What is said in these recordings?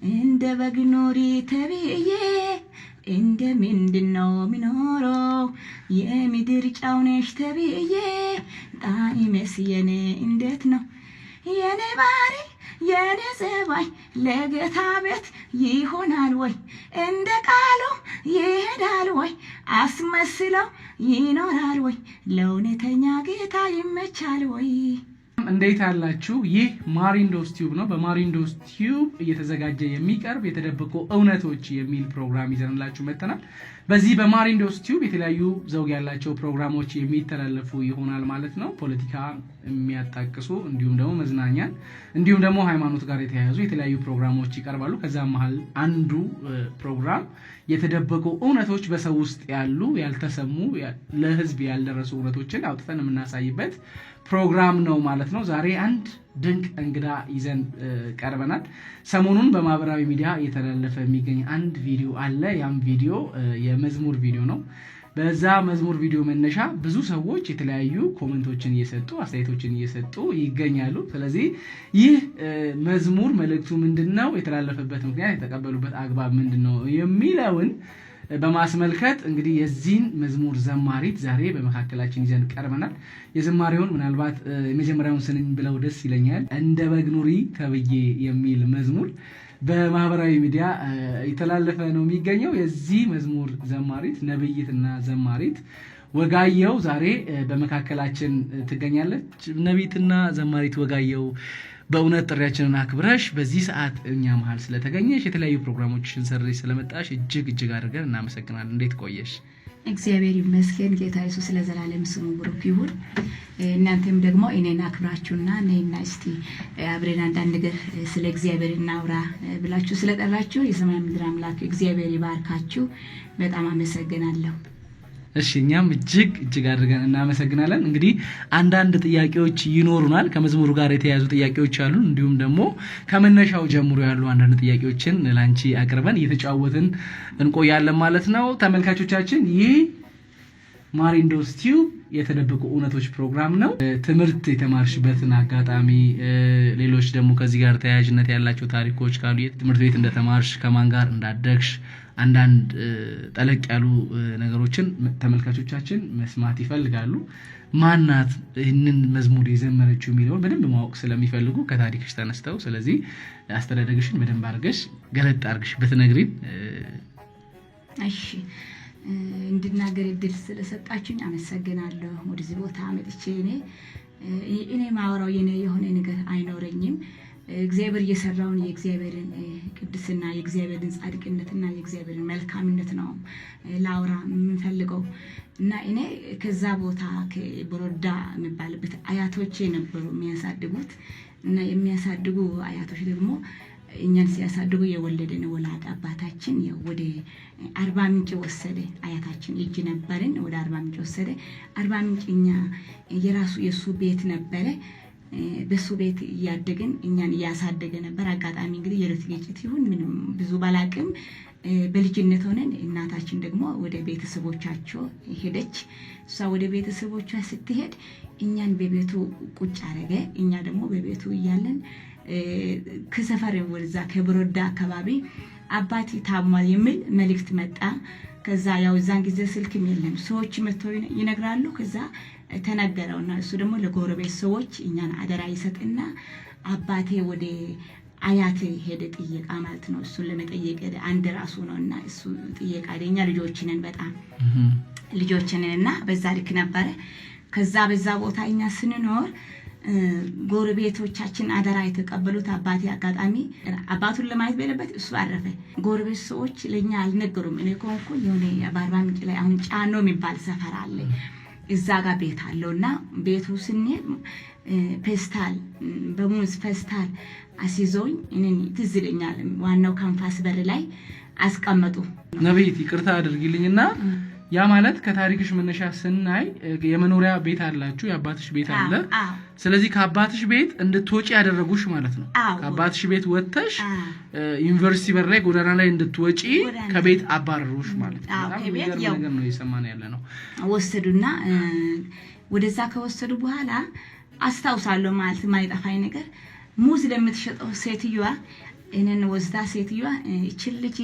እንደ በግ ኑሪ ተብዬ እንደ ምንድን ነው ሚኖረው? የምድር ጨው ነሽ ተብዬ ጣዕሜስ የኔ እንዴት ነው? የኔ ባህሪ የኔ ጸባይ ለጌታ ቤት ይሆናል ወይ? እንደ ቃሉ ይሄዳል ወይ? አስመስለው ይኖራል ወይ? ለእውነተኛ ጌታ ይመቻል ወይ? እንዴት አላችሁ? ይህ ማሪንዶስ ቲዩብ ነው። በማሪንዶስ ቲዩብ እየተዘጋጀ የሚቀርብ የተደበቁ እውነቶች የሚል ፕሮግራም ይዘንላችሁ መጥተናል። በዚህ በማሪንዶስ ቲዩብ የተለያዩ ዘውግ ያላቸው ፕሮግራሞች የሚተላለፉ ይሆናል ማለት ነው። ፖለቲካ የሚያጣቅሱ እንዲሁም ደግሞ መዝናኛን እንዲሁም ደግሞ ሃይማኖት ጋር የተያያዙ የተለያዩ ፕሮግራሞች ይቀርባሉ። ከዛም መሀል አንዱ ፕሮግራም የተደበቁ እውነቶች፣ በሰው ውስጥ ያሉ ያልተሰሙ፣ ለህዝብ ያልደረሱ እውነቶችን አውጥተን የምናሳይበት ፕሮግራም ነው ማለት ነው። ዛሬ አንድ ድንቅ እንግዳ ይዘን ቀርበናል። ሰሞኑን በማህበራዊ ሚዲያ እየተላለፈ የሚገኝ አንድ ቪዲዮ አለ። ያም ቪዲዮ የመዝሙር ቪዲዮ ነው። በዛ መዝሙር ቪዲዮ መነሻ ብዙ ሰዎች የተለያዩ comment ኦችን እየሰጡ፣ አስተያየቶችን እየሰጡ ይገኛሉ። ስለዚህ ይህ መዝሙር መልእክቱ ምንድን ነው? የተላለፈበት ምክንያት፣ የተቀበሉበት አግባብ ምንድን ነው የሚለውን በማስመልከት እንግዲህ የዚህን መዝሙር ዘማሪት ዛሬ በመካከላችን ይዘን ቀርበናል። የዝማሬውን ምናልባት የመጀመሪያውን ስንኝ ብለው ደስ ይለኛል። እንደ በግ ኑሪ ተብዬ የሚል መዝሙር በማህበራዊ ሚዲያ የተላለፈ ነው የሚገኘው። የዚህ መዝሙር ዘማሪት ነብይትና ዘማሪት ወጋየው ዛሬ በመካከላችን ትገኛለች። ነቢይትና ዘማሪት ወጋየው፣ በእውነት ጥሪያችንን አክብረሽ በዚህ ሰዓት እኛ መሀል ስለተገኘሽ፣ የተለያዩ ፕሮግራሞችን ሰርዘሽ ስለመጣሽ እጅግ እጅግ አድርገን እናመሰግናለን። እንዴት ቆየሽ? እግዚአብሔር ይመስገን። ጌታ ኢየሱስ ለዘላለም ስሙ ብሩክ ይሁን። እናንተም ደግሞ እኔን አክብራችሁና ነይና እስቲ አብረን አንዳንድ ነገር ስለ እግዚአብሔር እናውራ ብላችሁ ስለጠራችሁ የሰማይ ምድር አምላክ እግዚአብሔር ይባርካችሁ። በጣም አመሰግናለሁ። እሺ፣ እኛም እጅግ እጅግ አድርገን እናመሰግናለን። እንግዲህ አንዳንድ ጥያቄዎች ይኖሩናል። ከመዝሙሩ ጋር የተያያዙ ጥያቄዎች አሉ። እንዲሁም ደግሞ ከመነሻው ጀምሮ ያሉ አንዳንድ ጥያቄዎችን ለአንቺ አቅርበን እየተጫወትን እንቆያለን ማለት ነው። ተመልካቾቻችን፣ ይህ ማሪንዶስ ቲዩብ የተደበቁ እውነቶች ፕሮግራም ነው። ትምህርት የተማርሽበትን አጋጣሚ፣ ሌሎች ደግሞ ከዚህ ጋር ተያያዥነት ያላቸው ታሪኮች ካሉ፣ የት ትምህርት ቤት እንደተማርሽ፣ ከማን ጋር እንዳደግሽ፣ አንዳንድ ጠለቅ ያሉ ነገሮችን ተመልካቾቻችን መስማት ይፈልጋሉ። ማናት ይህንን መዝሙር የዘመረችው የሚለውን በደንብ ማወቅ ስለሚፈልጉ ከታሪክሽ ተነስተው፣ ስለዚህ አስተዳደግሽን በደንብ አድርገሽ ገለጥ አድርገሽ ብትነግሪን። እሺ፣ እንድናገር እድል ስለሰጣችሁኝ አመሰግናለሁ። ወደዚህ ቦታ መጥቼ እኔ ማወራው የኔ የሆነ ነገር አይኖረኝም። እግዚአብሔር እየሰራውን የእግዚአብሔርን ቅድስና፣ የእግዚአብሔርን ጻድቅነትና የእግዚአብሔርን መልካምነት ነው ላውራ የምንፈልገው። እና እኔ ከዛ ቦታ ከቦሮዳ የሚባልበት አያቶቼ ነበሩ የሚያሳድጉት። እና የሚያሳድጉ አያቶች ደግሞ እኛን ሲያሳድጉ የወለደን ወላድ አባታችን ወደ አርባ ምንጭ ወሰደ። አያታችን እጅ ነበርን። ወደ አርባ ምንጭ ወሰደ። አርባ ምንጭ እኛ የራሱ የእሱ ቤት ነበረ። በሱ ቤት እያደግን እኛን እያሳደገ ነበር። አጋጣሚ እንግዲህ የዕለት ግጭት ይሁን ምንም ብዙ ባላቅም በልጅነት ሆነን እናታችን ደግሞ ወደ ቤተሰቦቻቸው ሄደች። እሷ ወደ ቤተሰቦቿ ስትሄድ እኛን በቤቱ ቁጭ አረገ። እኛ ደግሞ በቤቱ እያለን ከሰፈር ወደዛ ከብሮዳ አካባቢ አባቴ ታሟል የሚል መልእክት መጣ። ከዛ ያው እዛን ጊዜ ስልክም የለም፣ ሰዎች መጥተው ይነግራሉ። ከዛ ተነገረውና እሱ ደግሞ ለጎረቤት ሰዎች እኛን አደራ ይሰጥና አባቴ ወደ አያቴ ሄደ ጥየቃ ማለት ነው። እሱን ለመጠየቅ ሄደ። አንድ ራሱ ነው እና እሱ ጥየቃ ሄደ። እኛ ልጆች ነን፣ በጣም ልጆች ነን እና በዛ ልክ ነበረ። ከዛ በዛ ቦታ እኛ ስንኖር ጎረቤቶቻችን አደራ የተቀበሉት አባቴ አጋጣሚ አባቱን ለማየት በሄደበት እሱ አረፈ። ጎረቤት ሰዎች ለእኛ አልነገሩም። እኔ ከሆንኩኝ የሆነ በአርባ ምንጭ ላይ አሁን ጫኖ የሚባል ሰፈር አለ። እዛ ጋር ቤት አለው እና ቤቱ ስንሄድ ፌስታል በሙዝ ፌስታል አስይዘውኝ እኔን ትዝ ይለኛል። ዋናው ካንፋስ በር ላይ አስቀመጡ። ነብይት፣ ይቅርታ አድርጊልኝና ያ ማለት ከታሪክሽ መነሻ ስናይ የመኖሪያ ቤት አላችሁ፣ የአባትሽ ቤት አለ። ስለዚህ ከአባትሽ ቤት እንድትወጪ ያደረጉሽ ማለት ነው። ከአባትሽ ቤት ወጥተሽ ዩኒቨርሲቲ በር ላይ ጎዳና ላይ እንድትወጪ ከቤት አባረሩሽ ማለት ነው። በጣም የሚገርም ነገር ነው እየሰማን ያለ ነው። ወሰዱና ወደዛ ከወሰዱ በኋላ አስታውሳለሁ፣ ማለት የማይጠፋኝ ነገር ሙዝ ለምትሸጠው ሴትዮዋ እኔን ወስዳ ሴትዮዋ እችን ልጅ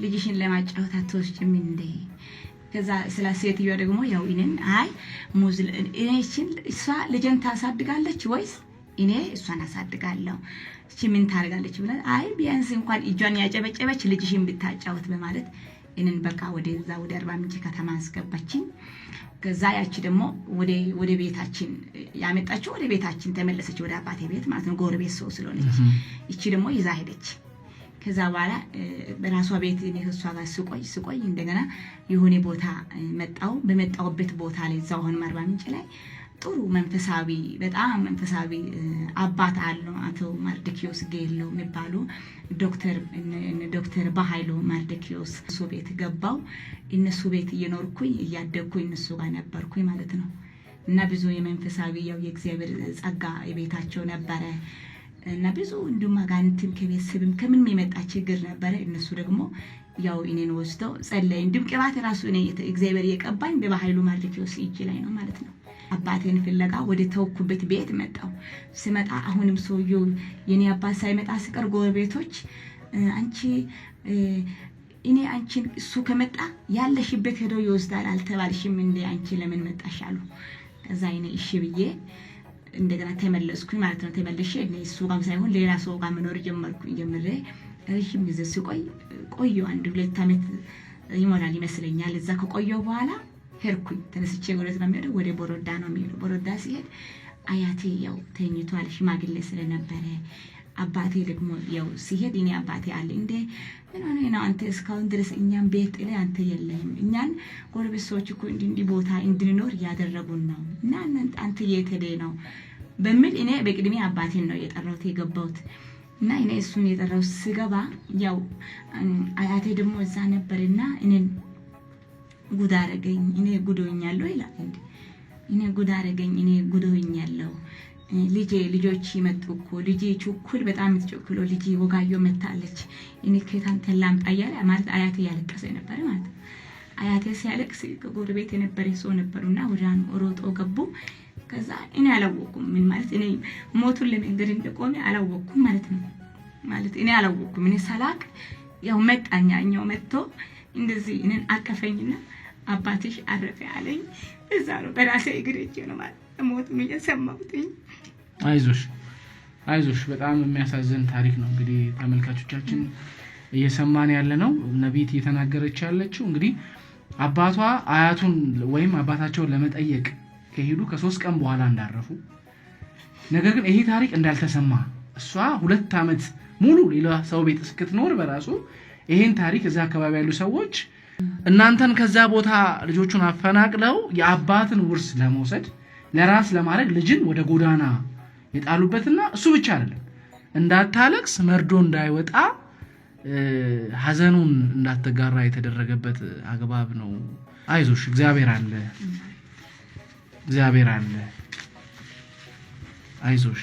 ልጅሽን ለማጫወት አትወስጂም እንዴ? ከዛ ስለ ሴትዮዋ ደግሞ ያው እኔን አይ ሙዝ እኔ እችን እሷ ልጄን ታሳድጋለች ወይስ እኔ እሷን አሳድጋለሁ? እቺ ምን ታደርጋለች ብለን አይ ቢያንስ እንኳን እጇን ያጨበጨበች ልጅሽን ብታጫወት በማለት እኔን በቃ ወደዛ ወደ አርባ ምንጭ ከተማ አስገባችኝ። ከዛ ያቺ ደግሞ ወደ ቤታችን ያመጣችው ወደ ቤታችን ተመለሰች፣ ወደ አባቴ ቤት ማለት ነው። ጎረቤት ሰው ስለሆነች እቺ ደግሞ ይዛ ሄደች። ከዛ በኋላ በራሷ ቤት እኔ ከእሷ ጋር ስቆይ ስቆይ እንደገና የሆነ ቦታ መጣው። በመጣውበት ቦታ ላይ እዛው አሁንም አርባ ምንጭ ላይ ጥሩ መንፈሳዊ በጣም መንፈሳዊ አባት አሉ፣ አቶ ማርደኪዮስ ጌሎ የሚባሉ ዶክተር በኃይሉ ማርደኪዮስ እሱ ቤት ገባው። እነሱ ቤት እየኖርኩኝ እያደግኩኝ እነሱ ጋር ነበርኩኝ ማለት ነው። እና ብዙ የመንፈሳዊ ያው የእግዚአብሔር ጸጋ የቤታቸው ነበረ እና ብዙ እንዲሁም አጋንንትም ከቤተሰብም ከምንም የመጣ ችግር ነበረ። እነሱ ደግሞ ያው እኔን ወስደው ጸለይ። እንዲሁም ቅባት ራሱ እኔ እግዚአብሔር የቀባኝ በበኃይሉ ማርደኪዮስ እጅ ላይ ነው ማለት ነው። አባቴን ፍለጋ ወደ ተወኩበት ቤት መጣው። ስመጣ አሁንም ሰውየው የኔ አባት ሳይመጣ ስቀር ጎረቤቶች አንቺ እኔ አንቺን እሱ ከመጣ ያለሽበት ሄዶ ይወስዳል አልተባልሽም እንዴ አንቺ ለምን መጣሽ አሉ። ከዛ እኔ እሺ ብዬ እንደገና ተመለስኩኝ ማለት ነው። ተመልሼ እኔ እሱ ጋር ሳይሆን ሌላ ሰው ጋር መኖር ጀመርኩኝ። ጀምሬ ረዥም ጊዜ ስቆይ ቆየሁ። 1-2 ዓመት ይሞላል ይመስለኛል። እዛ ከቆየሁ በኋላ ሄድኩኝ። ተነስቼ ወዴት ነው የሚሄደው? ወደ ቦሮዳ ነው የሚሄደው። ቦሮዳ ሲሄድ አያቴ ያው ተኝቷል፣ ሽማግሌ ስለነበረ አባቴ ደግሞ ያው ሲሄድ እኔ አባቴ አለ እንዴ ምን ሆነ ነው አንተ እስካሁን ድረስ እኛን ቤት ጥለህ አንተ የለህም፣ እኛን ጎረቤት ሰዎች እኮ እንዲህ እንዲህ ቦታ እንድንኖር እያደረጉን ነው እና አንተ የት ሄደህ ነው በሚል እኔ በቅድሚያ አባቴን ነው የጠራሁት የገባሁት። እና እኔ እሱን የጠራሁት ስገባ ያው አያቴ ደግሞ እዛ ነበርና እኔን ጉድ አደረገኝ። እኔ ጉድ ሆኛለሁ ይላል እንዴ እኔ ጉድ አደረገኝ፣ እኔ ጉድ ሆኛለሁ። ልጄ ልጆች መጡ እኮ ልጄ ችኩል በጣም የምትቸኩለው ልጄ ወጋዮ መታለች፣ እኔ ከየት አንተን ላምጣ እያለ ማለት አያቴ እያለቀሰ ነበር ማለት ነው። አያቴ ሲያለቅስ ከጎረቤት የነበረ ሰው ነበሩና ወዲያውኑ ሮጦ ገቡ። ከዛ እኔ አላወኩም ምን ማለት እኔ ሞቱን ለመንገድ እንደቆመ አላወኩም ማለት ነው። ማለት እኔ አላወኩም። እኔ ሳላቅ ያው መጣኛ እኛው መጥቶ እንደዚህ እኔን አቀፈኝና አባትሽ አረፈ አለኝ። እዛ ነው በራሴ እግር እጄ ነው ማለት ሞቱን እየሰማሁትኝ። አይዞሽ አይዞሽ። በጣም የሚያሳዝን ታሪክ ነው። እንግዲህ ተመልካቾቻችን እየሰማን ያለ ነው። ነቢት እየተናገረች ያለችው እንግዲህ አባቷ አያቱን ወይም አባታቸውን ለመጠየቅ ከሄዱ ከ3 ቀን በኋላ እንዳረፉ፣ ነገር ግን ይሄ ታሪክ እንዳልተሰማ እሷ 2 ዓመት ሙሉ ሌላ ሰው ቤት እስክትኖር በራሱ ይሄን ታሪክ እዛ አካባቢ ያሉ ሰዎች እናንተን ከዛ ቦታ ልጆቹን አፈናቅለው የአባትን ውርስ ለመውሰድ ለራስ ለማድረግ ልጅን ወደ ጎዳና የጣሉበትና እሱ ብቻ አይደለም እንዳታለቅስ መርዶ እንዳይወጣ ሀዘኑን እንዳትጋራ የተደረገበት አግባብ ነው። አይዞሽ፣ እግዚአብሔር አለ፣ እግዚአብሔር አለ። አይዞሽ።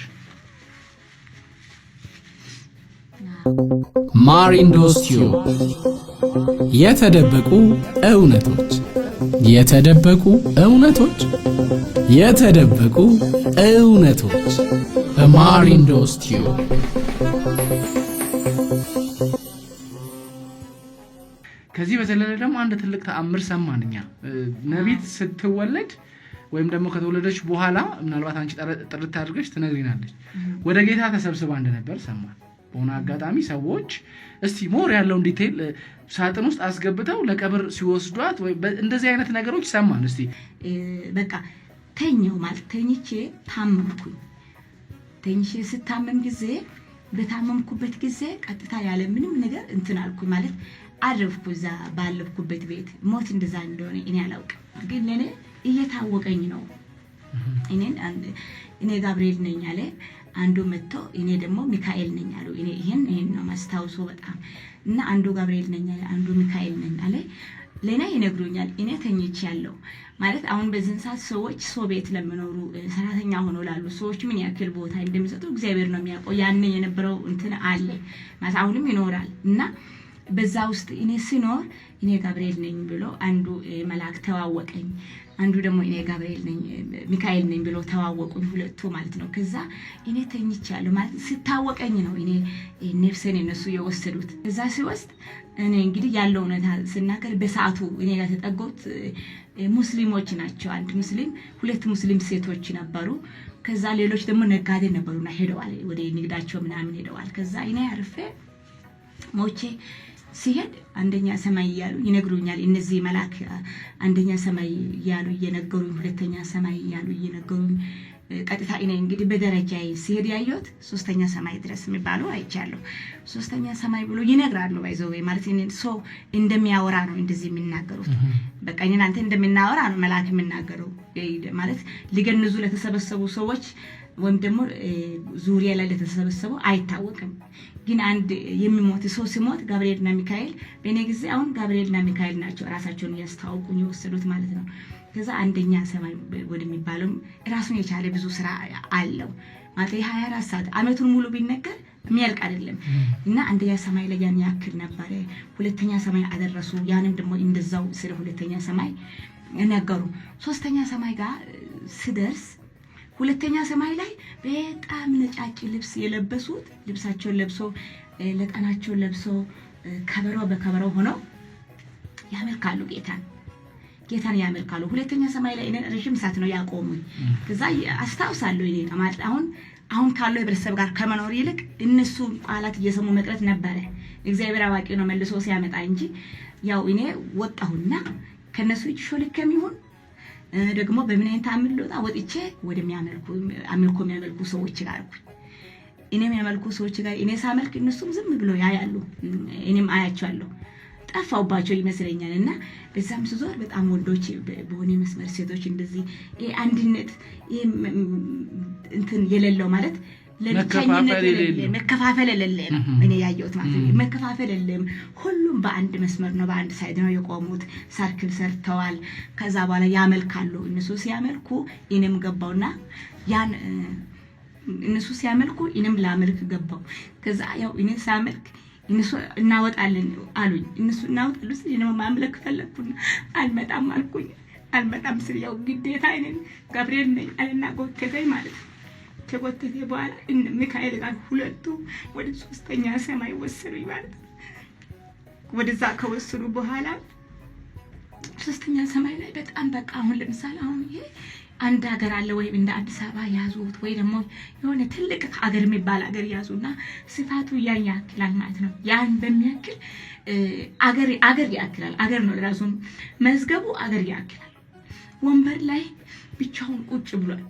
ማሪንዶስ ቲዩብ የተደበቁ እውነቶች፣ የተደበቁ እውነቶች፣ የተደበቁ እውነቶች በማሪንዶስ ቲዩብ። ከዚህ በዘለለ ደግሞ አንድ ትልቅ ተአምር ሰማን እኛ። ነቢት ስትወለድ ወይም ደግሞ ከተወለደች በኋላ ምናልባት አንቺ ጥርት አድርገሽ ትነግሪናለች፣ ወደ ጌታ ተሰብስባ እንደነበር ሰማን። በሆነ አጋጣሚ ሰዎች እስቲ more ያለውን detail ሳጥን ውስጥ አስገብተው ለቀብር ሲወስዷት ወይ እንደዚህ አይነት ነገሮች ሰማን። እስቲ በቃ ተኛው ማለት ተኝቼ ታመምኩኝ። ተኝቼ ስታመም ጊዜ በታመምኩበት ጊዜ ቀጥታ ያለ ምንም ነገር እንትን አልኩኝ ማለት አረፍኩ። እዛ ባለፍኩበት ቤት ሞት እንደዛ እንደሆነ እኔ አላውቅም፣ ግን ለኔ እየታወቀኝ ነው። እኔ ጋብርኤል ነኝ አለ አንዱ መጥቶ፣ እኔ ደግሞ ሚካኤል ነኝ አሉ። እኔ ይሄን ነው ማስታውሶ በጣም እና አንዱ ጋብርኤል ነኝ አለ፣ አንዱ ሚካኤል ነኝ አለ። ለኔ ይነግሩኛል። እኔ ተኝቻለሁ ማለት አሁን በዚህን ሰዓት ሰዎች ሰው ቤት ለሚኖሩ ሰራተኛ ሆኖ ላሉ ሰዎች ምን ያክል ቦታ እንደሚሰጡ እግዚአብሔር ነው የሚያውቀው። ያንን የነበረው እንትን አለ ማለት አሁንም ይኖራል እና በዛ ውስጥ እኔ ስኖር እኔ ጋብርኤል ነኝ ብሎ አንዱ መልአክ ተዋወቀኝ። አንዱ ደግሞ እኔ ጋብርኤል ነኝ ሚካኤል ነኝ ብሎ ተዋወቁኝ፣ ሁለቱ ማለት ነው። ከዛ እኔ ተኝቻለሁ ማለት ስታወቀኝ ነው እኔ ነፍሴን እነሱ የወሰዱት። ከዛ ሲወስድ እኔ እንግዲህ ያለው እውነታ ስናገር በሰዓቱ እኔ ጋር ተጠጉት ሙስሊሞች ናቸው። አንድ ሙስሊም፣ ሁለት ሙስሊም ሴቶች ነበሩ። ከዛ ሌሎች ደግሞ ነጋዴ ነበሩና ሄደዋል፣ ወደ ንግዳቸው ምናምን ሄደዋል። ከዛ እኔ አርፌ ሞቼ ሲሄድ አንደኛ ሰማይ እያሉ ይነግሩኛል። እነዚህ መልአክ አንደኛ ሰማይ እያሉ እየነገሩኝ፣ ሁለተኛ ሰማይ እያሉ እየነገሩኝ፣ ቀጥታ እኔ እንግዲህ በደረጃዬ ሲሄድ ያየሁት ሶስተኛ ሰማይ ድረስ የሚባለው አይቻለሁ። ሶስተኛ ሰማይ ብሎ ይነግራሉ። By the way ማለት ሰው እንደሚያወራ ነው እንደዚህ የሚናገሩት። በቃ እኔ አንተ እንደምናወራ ነው መልአክ የሚናገረው። ማለት ሊገንዙ ለተሰበሰቡ ሰዎች ወይም ደግሞ ዙሪያ ላይ ለተሰበሰቡ አይታወቅም። ግን አንድ የሚሞት ሰው ሲሞት ጋብርኤልና ሚካኤል፣ በእኔ ጊዜ አሁን ጋብርኤልና ሚካኤል ናቸው ራሳቸውን እያስተዋወቁኝ የወሰዱት ማለት ነው። ከዛ አንደኛ ሰማይ ወደሚባለው ራሱን የቻለ ብዙ ስራ አለው ማለት የ24 ሰዓት አመቱን ሙሉ ቢነገር የሚያልቅ አይደለም። እና አንደኛ ሰማይ ላይ ያን ያክል ነበረ። ሁለተኛ ሰማይ አደረሱ። ያንም ደግሞ እንደዛው ስለ ሁለተኛ ሰማይ ነገሩ። ሶስተኛ ሰማይ ጋር ስደርስ ሁለተኛ ሰማይ ላይ በጣም ነጫጭ ልብስ የለበሱት፣ ልብሳቸውን ለብሶ፣ ለጠናቸውን ለብሶ፣ ከበሮ በከበሮ ሆነው ያመልካሉ ጌታን፣ ጌታን ያመልካሉ። ሁለተኛ ሰማይ ላይ እኔን ረዥም ሰዓት ነው ያቆሙኝ። ከዛ አስታውሳለሁ እኔ ማለት አሁን አሁን ካለው ህብረተሰብ ጋር ከመኖር ይልቅ እነሱ ቃላት እየሰሙ መቅረት ነበረ። እግዚአብሔር አዋቂ ነው መልሶ ሲያመጣ እንጂ። ያው እኔ ወጣሁና ከነሱ እጅ ሾልኬም ይሁን ደግሞ በምን አይነት ተአምር ልወጣ ወጥቼ ወደሚያመልኩ አምልኮ የሚያመልኩ ሰዎች ጋር አልኩኝ። እኔ የሚያመልኩ ሰዎች ጋር እኔ ሳመልክ እነሱም ዝም ብሎ ያያሉ፣ እኔም አያቸዋለሁ። ጠፋውባቸው ይመስለኛል። እና በዛም ስዞር በጣም ወንዶች በሆነ መስመር፣ ሴቶች እንደዚህ፣ ይሄ አንድነት ይሄ እንትን የሌለው ማለት ለብቸኝነት የሌለ፣ መከፋፈል የሌለ ነው እኔ ያየሁት ማለት ነው። መከፋፈል የለም። ሁሉም በአንድ መስመር ነው፣ በአንድ side ነው የቆሙት። Circle ሰርተዋል። ከዛ በኋላ ያመልካሉ። እነሱ ሲያመልኩ እኔም ገባውና ያን እነሱ ሲያመልኩ እኔም ላመልክ ገባው። ከዛ ያው እኔ ሳመልክ እነሱ እናወጣለን አሉኝ። እነሱ እናወጣሉ ስል እኔ ማምለክ ፈለግኩና አልመጣም አልኩኝ። አልመጣም ስል ያው ግዴታ እኔን ገብርኤል ነኝ አለና ጎተተኝ ማለት ነው። ከጎተተ በኋላ ሚካኤል ጋር ሁለቱ ወደ ሶስተኛ ሰማይ ወሰዱኝ ማለት ነው። ወደዛ ከወሰዱ በኋላ ሶስተኛ ሰማይ ላይ በጣም በቃ አሁን ለምሳሌ አሁን ይሄ አንድ ሀገር አለ ወይም እንደ አዲስ አበባ ያዙት ወይ ደግሞ የሆነ ትልቅ ሀገር የሚባል ሀገር ያዙና ስፋቱ ያን ያክላል ማለት ነው። ያን በሚያክል አገር አገር ያክላል። አገር ነው ራሱ መዝገቡ፣ አገር ያክላል። ወንበር ላይ ብቻውን ቁጭ ብሏል።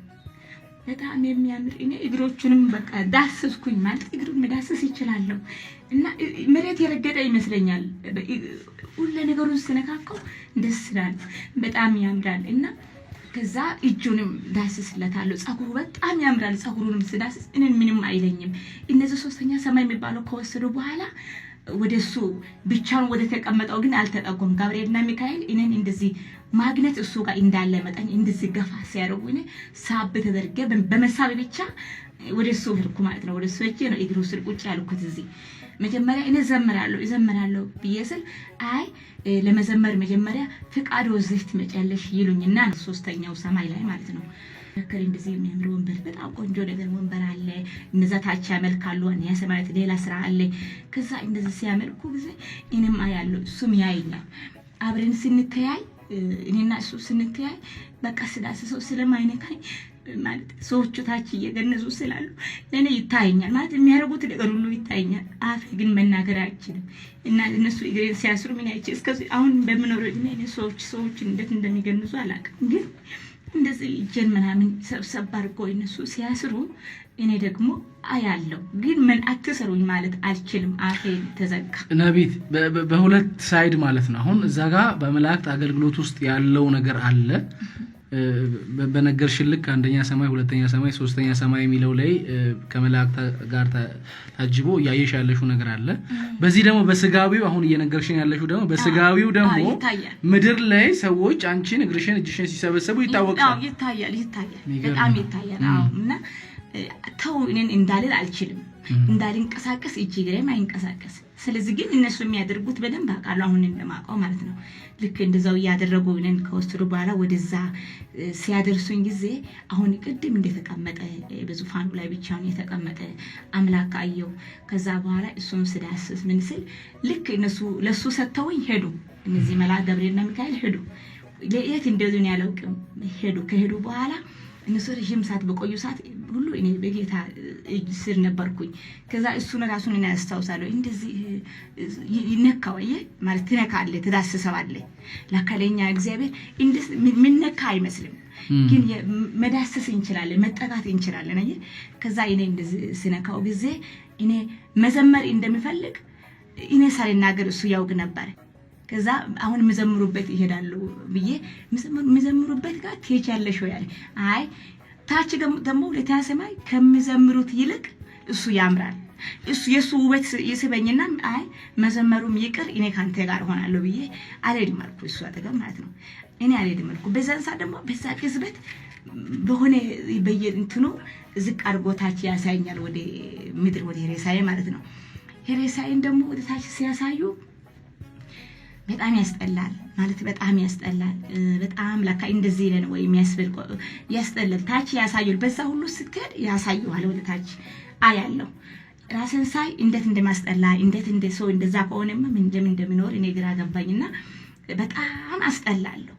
በጣም የሚያምር፣ እኔ እግሮቹንም በቃ ዳሰስኩኝ፣ ማለት እግሩን መዳሰስ ይችላለሁ እና መሬት የረገጠ ይመስለኛል። ሁለ ነገሩን ስነካካው ደስ ይላል፣ በጣም ያምራል። እና ከዛ እጁንም ዳስስለታለሁ። ጸጉሩ በጣም ያምራል። ጸጉሩንም ስዳስስ እኔን ምንም አይለኝም። እነዚህ ሶስተኛ ሰማይ የሚባለው ከወሰዱ በኋላ ወደ እሱ ብቻውን ወደ ተቀመጠው ግን አልተጠጉም። ጋብርኤልና ሚካኤል እኔን እንደዚህ ማግኘት እሱ ጋር እንዳለ መጠን እንደዚህ ገፋ ሲያደርጉ እኔ ሳብ ተደርጌ በመሳብ ብቻ ወደ እሱ ሄድኩ ማለት ነው። ወደ እሱ ሄጄ ነው እግሩ ስር ቁጭ ያልኩት። እዚህ መጀመሪያ እኔ ዘምራለሁ እዘምራለሁ ብዬ ስል አይ ለመዘመር መጀመሪያ ፍቃድ ወስደሽ ትመጫለሽ ይሉኝና ሶስተኛው ሰማይ ላይ ማለት ነው። መካከል እንደዚህ የሚያምር ወንበር፣ በጣም ቆንጆ ነገር ወንበር አለ። እነዛ ታች ያመልካሉ፣ ያ ሰማያት ሌላ ስራ አለ። ከዛ እንደዚህ ሲያመልኩ ጊዜ እኔም አያለሁ፣ እሱም ያየኛል። አብረን ስንተያይ፣ እኔና እሱ ስንተያይ በቃ ስዳስሰው ስለማይነካኝ ማለት ሰዎቹ ታች እየገነዙ ስላሉ ለእኔ ይታየኛል፣ ማለት የሚያደርጉት ነገር ሁሉ ይታየኛል። አፌ ግን መናገር አይችልም። እና እነሱ እግሬን ሲያስሩ ምን አይቼ እስከዚህ አሁን በምኖረው እድሜ እኔ ሰዎች እንዴት እንደሚገንዙ አላውቅም። ግን እንደዚህ እጄን ምናምን ሰብሰብ አድርጎ እነሱ ሲያስሩ እኔ ደግሞ አያለው፣ ግን ምን አትሰሩኝ ማለት አልችልም። አፌ ተዘጋ። ነቢት፣ በሁለት side ማለት ነው። አሁን እዛ ጋ በመላእክት አገልግሎት ውስጥ ያለው ነገር አለ። በነገርሽን ልክ አንደኛ ሰማይ፣ ሁለተኛ ሰማይ፣ ሶስተኛ ሰማይ የሚለው ላይ ከመላእክት ጋር ታጅቦ እያየሽ ያለሽው ነገር አለ። በዚህ ደግሞ በስጋዊው አሁን እየነገርሽን ያለሽው ደግሞ በስጋዊው ደግሞ ምድር ላይ ሰዎች አንቺን እግርሽን እጅሽን ሲሰበሰቡ ይታወቃል። ይታያል፣ ይታያል፣ በጣም ይታያል። አዎ፣ እና ተው እኔን እንዳልል አልችልም። እንዳልንቀሳቀስ እጅ እግሬም አይንቀሳቀስ። ስለዚህ ግን እነሱ የሚያደርጉት በደንብ አውቃለሁ፣ አሁን እንደማውቀው ማለት ነው። ልክ እንደዛው እያደረጉ እኔን ከወሰዱ በኋላ ወደዛ ሲያደርሱኝ ጊዜ አሁን ቅድም እንደተቀመጠ በዙፋኑ ላይ ብቻውን የተቀመጠ አምላክ አየው። ከዛ በኋላ እሱን ስዳስስ ምን ስል ልክ እነሱ ለሱ ሰጥተውኝ ሄዱ። እነዚህ መልአክ ገብርኤልና ሚካኤል ሄዱ። የት እንደሆነ እኔ አላውቅም። ሄዱ። ከሄዱ በኋላ እነሱ ረዥም ሰዓት በቆዩ ሰዓት ሁሉ እኔ በጌታ እጅ ስር ነበርኩኝ። ከዛ እሱን ራሱን እኔ አስታውሳለሁ። እንደዚህ ይነካው አየህ ማለት ትነካለህ፣ ትዳስሰዋለህ። ለካ ለእኛ እግዚአብሔር እንደዚህ ምነካ አይመስልም፣ ግን መዳሰስ እንችላለን፣ መጠጋት እንችላለን። አየህ፣ ከዛ እኔ እንደዚህ ስነካው ጊዜ እኔ መዘመር እንደሚፈልግ እኔ ሳልናገር እሱ ያውቅ ነበር። ከዛ አሁን የሚዘምሩበት ይሄዳሉ ብዬ የሚዘምሩበት ጋር ትሄጃለሽ ወይ አለ። አይ ታች ደግሞ ሁለተኛ ሰማይ ከሚዘምሩት ይልቅ እሱ ያምራል። እሱ የእሱ ውበት ይስበኝና አይ መዘመሩም ይቅር እኔ ካንተ ጋር እሆናለሁ ብዬ አልሄድም አልኩ። እሱ አጠገብ ማለት ነው። እኔ አልሄድም አልኩ። በዛን ሰዓት ደግሞ በዛ ቅጽበት በሆነ በየእንትኑ ዝቅ አድርጎ ታች ያሳየኛል፣ ወደ ምድር ወደ ሬሳዬ ማለት ነው። ሬሳዬን ደግሞ ወደ ታች ሲያሳዩ በጣም ያስጠላል ማለት በጣም ያስጠላል። በጣም ለካ እንደዚህ ነን ወይ የሚያስብል ያስጠላል። ታች ያሳዩል። በዛ ሁሉ ስትሄድ ያሳዩሃል። ወደ ታች አያለሁ ራስን ሳይ እንዴት እንደማስጠላ እንዴት እንደ ሰው እንደዛ ከሆነማ ምን እንደሚኖር እኔ ግራ ገባኝና በጣም አስጠላለሁ።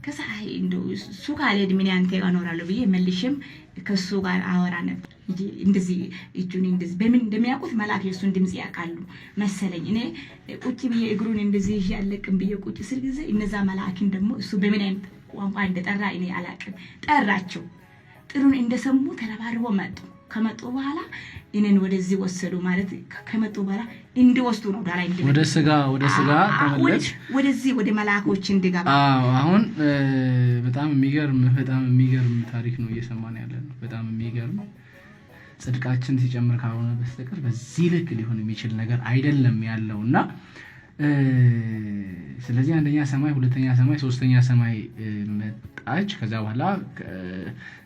ከዛ አይ እንደው እሱ ካልሄድ ምን አንተ ጋር እኖራለሁ ብዬ መልሼም ከሱ ጋር አወራ ነበር። እንደዚህ እጁን እንደዚህ በምን እንደሚያውቁት መልአክ የእሱን ድምፅ ያውቃሉ መሰለኝ። እኔ ቁጭ ብዬ እግሩን እንደዚህ ይዤ አለቅም ብዬ ቁጭ ስል ጊዜ እነዛ መልአክን ደግሞ እሱ በምን አይነት ቋንቋ እንደጠራ እኔ አላቅም። ጠራቸው። ጥሩን እንደሰሙ ተረባርቦ መጡ። ከመጡ በኋላ እኔን ወደዚህ ወሰዱ። ማለት ከመጡ በኋላ እንዲወስዱ ነው ዳላ ወደ ስጋ ተመለስሽ። ወደዚህ ወደ መልአኮች እንዲገባ። አዎ፣ አሁን በጣም የሚገርም ታሪክ ነው እየሰማን ያለ ነው። በጣም የሚገርም፣ ጽድቃችን ሲጨምር ካልሆነ በስተቀር በዚህ ልክ ሊሆን የሚችል ነገር አይደለም ያለው። እና ስለዚህ አንደኛ ሰማይ፣ ሁለተኛ ሰማይ፣ ሶስተኛ ሰማይ መጣች። ከዛ በኋላ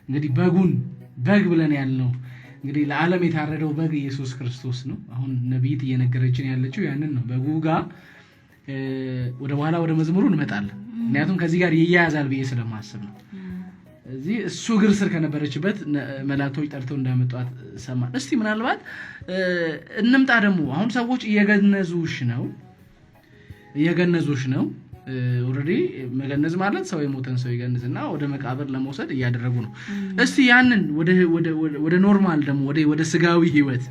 እንግዲህ በጉን በግ ብለን ያልነው እንግዲህ ለዓለም የታረደው በግ ኢየሱስ ክርስቶስ ነው። አሁን ነቢይት እየነገረችን ያለችው ያንን ነው። በጉ ጋር ወደ በኋላ ወደ መዝሙሩ እንመጣለን። ምክንያቱም ከዚህ ጋር ይያያዛል ብዬ ስለማስብ ነው። እዚህ እሱ እግር ስር ከነበረችበት መላእክቶች ጠርተው እንዳመጧት ሰማን። እስቲ ምናልባት እንምጣ ደግሞ፣ አሁን ሰዎች እየገነዙሽ ነው፣ እየገነዙሽ ነው። Already መገነዝ ማለት ሰው የሞተን ሰው ይገንዝና ወደ መቃብር ለመውሰድ እያደረጉ ነው። እስቲ ያንን ወደ normal ደግሞ ወደ ስጋዊ ህይወት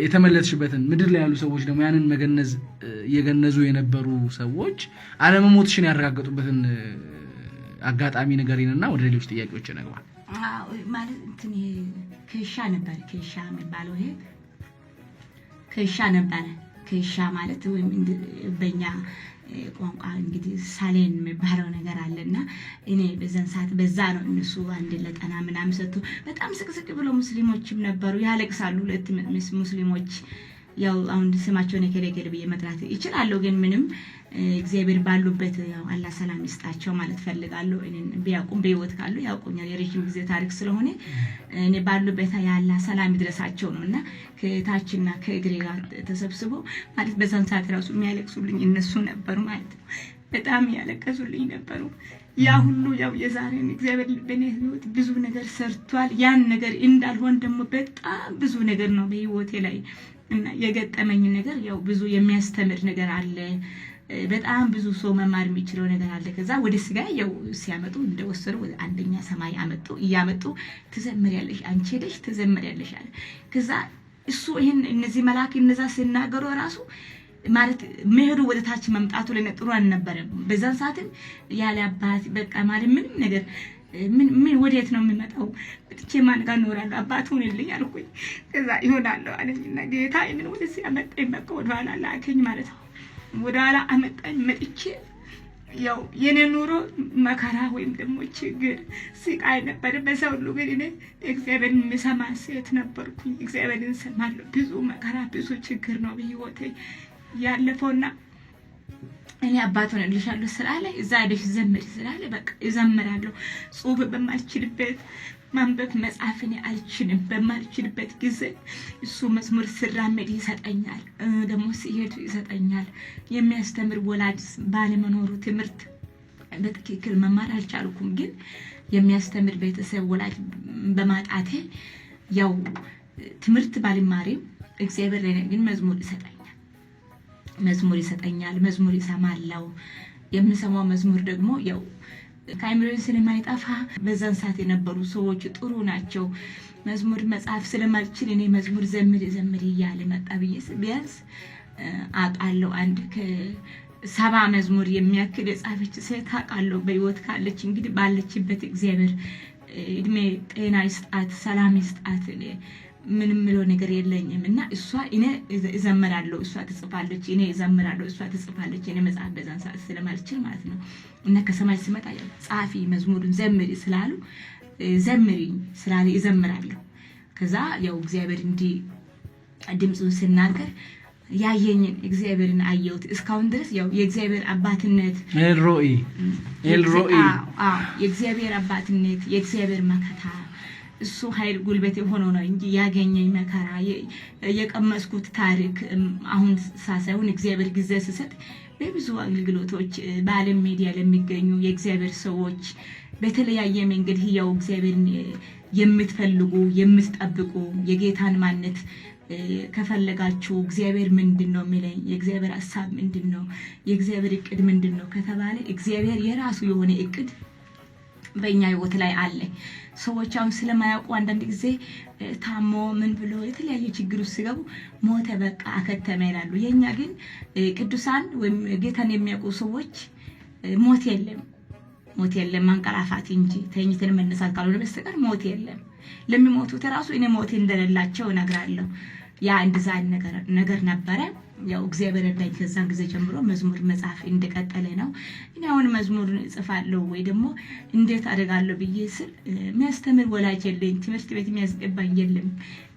የተመለስሽበትን፣ ምድር ላይ ያሉ ሰዎች ደግሞ ያንን መገነዝ እየገነዙ የነበሩ ሰዎች አለመሞትሽን ያረጋገጡበትን አጋጣሚ ንገሪንና ወደ ሌሎች ጥያቄዎች እንግባ። ማለት እንትን ይሄ ኬሻ ነበር። ኬሻ የሚባለው ይሄ ኬሻ ነበረ። ኬሻ ማለት ወይም በእኛ ቋንቋ እንግዲህ ሳሌን የሚባለው ነገር አለና እኔ በዛን ሰዓት በዛ ነው እነሱ አንድ ለጠና ምናምን ሰጥቶ በጣም ስቅስቅ ብሎ ሙስሊሞችም ነበሩ፣ ያለቅሳሉ። ሁለት ሙስሊሞች፣ ያው አሁን ስማቸውን የከሌ ከሌ ብዬ መጥራት ይችላለሁ፣ ግን ምንም እግዚአብሔር ባሉበት ያው አላህ ሰላም ይስጣቸው ማለት ፈልጋለሁ። እኔን ቢያውቁም በህይወት ካሉ ያውቁኛል። የረጅም ጊዜ ታሪክ ስለሆነ እኔ ባሉበት የአላህ ሰላም ይድረሳቸው ነው። እና ከታችና ከእግሬ ጋር ተሰብስቦ ማለት በዛን ሰዓት ራሱ የሚያለቅሱልኝ እነሱ ነበሩ ማለት ነው። በጣም ያለቀሱልኝ ነበሩ። ያ ሁሉ ያው የዛሬን እግዚአብሔር በእኔ ህይወት ብዙ ነገር ሰርቷል። ያን ነገር እንዳልሆን ደግሞ በጣም ብዙ ነገር ነው በህይወቴ ላይ እና የገጠመኝ ነገር ያው ብዙ የሚያስተምር ነገር አለ። በጣም ብዙ ሰው መማር የሚችለው ነገር አለ። ከዛ ወደ ስጋ ያው ሲያመጡ እንደወሰዱ ወደ አንደኛ ሰማይ አመጡ። እያመጡ ትዘምሪያለሽ፣ አንቺ ሄደሽ ትዘምሪያለሽ አለ። ከዛ እሱ ይሄን እነዚህ መልአክ እነዛ ሲናገሩ ራሱ ማለት መሄዱ ወደ ታች መምጣቱ ለኔ ጥሩ አልነበረም። በዛን ሰዓትም ያለ አባት በቃ ማለት ምንም ነገር ምን ምን ወዴት ነው የምመጣው? መጥቼ ማን ጋር እኖራለሁ? አባት ሁንልኝ አልኩኝ። ከዛ ይሆናለሁ አለኝና ጌታ ይህንን ወደዚህ አመጣኝ። በቃ ወደኋላ ላከኝ ማለት ነው። ወደኋላ አመጣኝ። መጥቼ ያው የኔ ኑሮ መከራ ወይም ደግሞ ችግር ስቃይ ነበር። በዛ ሁሉ ግን እኔ እግዚአብሔርን የምሰማ ሴት ነበርኩኝ። እግዚአብሔርን እሰማለሁ። ብዙ መከራ ብዙ ችግር ነው በህይወቴ ያለፈውና እኔ አባት ሆነልሻለሁ ስላለ እዛ ሄደሽ ዘምሪ ስላለ በቃ እዘምራለሁ። ጽሁፍ በማልችልበት ማንበብ መጻፍ እኔ አልችልም። በማልችልበት ጊዜ እሱ መዝሙር ስራመድ ይሰጠኛል፣ ደግሞ ሲሄድ ይሰጠኛል። የሚያስተምር ወላጅ ባለመኖሩ ትምህርት በትክክል መማር አልቻልኩም። ግን የሚያስተምር ቤተሰብ ወላጅ በማጣቴ ያው ትምህርት ባልማሪም እግዚአብሔር ለእኔ ግን መዝሙር ይሰጠኛል። መዝሙር ይሰጠኛል። መዝሙር ይሰማለው። የምሰማው መዝሙር ደግሞ ያው ከአእምሮዬ ስለማይጠፋ በዛን ሰዓት የነበሩ ሰዎች ጥሩ ናቸው። መዝሙር መጻፍ ስለማልችል እኔ መዝሙር ዘምር ዘምር እያለ መጣ ብዬ ቢያንስ አውቃለሁ። አንድ ከ70 መዝሙር የሚያክል የጻፈች ሴት አውቃለሁ። በህይወት ካለች እንግዲህ ባለችበት እግዚአብሔር እድሜ ጤና ይስጣት፣ ሰላም ይስጣት። ምንም ምለው ነገር የለኝም። እና እሷ እኔ እዘምራለሁ፣ እሷ ትጽፋለች፣ እኔ እዘምራለሁ፣ እሷ ትጽፋለች። እኔ መጽሐፍ በዛን ሰዓት ስለማልችል ማለት ነው። እና ከሰማይ ስመጣ ጻፊ መዝሙሩን ዘምሪ ስላሉ ዘምሪ ስላለ እዘምራለሁ። ከዛ ያው እግዚአብሔር እንዲህ ድምፁን ስናገር ያየኝን እግዚአብሔርን አየሁት። እስካሁን ድረስ ያው የእግዚአብሔር አባትነት ኤልሮኢ ኤልሮኢ፣ የእግዚአብሔር አባትነት፣ የእግዚአብሔር መከታ እሱ ኃይል ጉልበት ሆኖ ነው እንጂ ያገኘኝ መከራ የቀመስኩት ታሪክ አሁን ሳይሆን እግዚአብሔር ጊዜ ስሰጥ በብዙ አገልግሎቶች በዓለም ሚዲያ ለሚገኙ የእግዚአብሔር ሰዎች በተለያየ መንገድ ህያው እግዚአብሔርን የምትፈልጉ የምትጠብቁ የጌታን ማንነት ከፈለጋችሁ እግዚአብሔር ምንድን ነው የሚለኝ፣ የእግዚአብሔር ሀሳብ ምንድን ነው፣ የእግዚአብሔር እቅድ ምንድን ነው ከተባለ እግዚአብሔር የራሱ የሆነ እቅድ በእኛ ህይወት ላይ አለ። ሰዎች አሁን ስለማያውቁ አንዳንድ ጊዜ ታሞ ምን ብሎ የተለያየ ችግር ውስጥ ሲገቡ ሞተ በቃ አከተመ ይላሉ። የእኛ ግን ቅዱሳን ወይም ጌታን የሚያውቁ ሰዎች ሞት የለም፣ ሞት የለም፣ ማንቀላፋት እንጂ ተኝተን መነሳት ካልሆነ በስተቀር ሞት የለም። ለሚሞቱት ራሱ እኔ ሞት እንደሌላቸው እነግራለሁ። ያ እንደዛ ነገር ነበረ። ያው እግዚአብሔር ረዳኝ። ከዛን ጊዜ ጀምሮ መዝሙር መጻፍ እንደቀጠለ ነው። እኔ አሁን መዝሙር እጽፋለሁ ወይ ደግሞ እንዴት አደርጋለሁ ብዬ ስል የሚያስተምር ወላጅ የለኝ፣ ትምህርት ቤት የሚያስገባኝ የለም።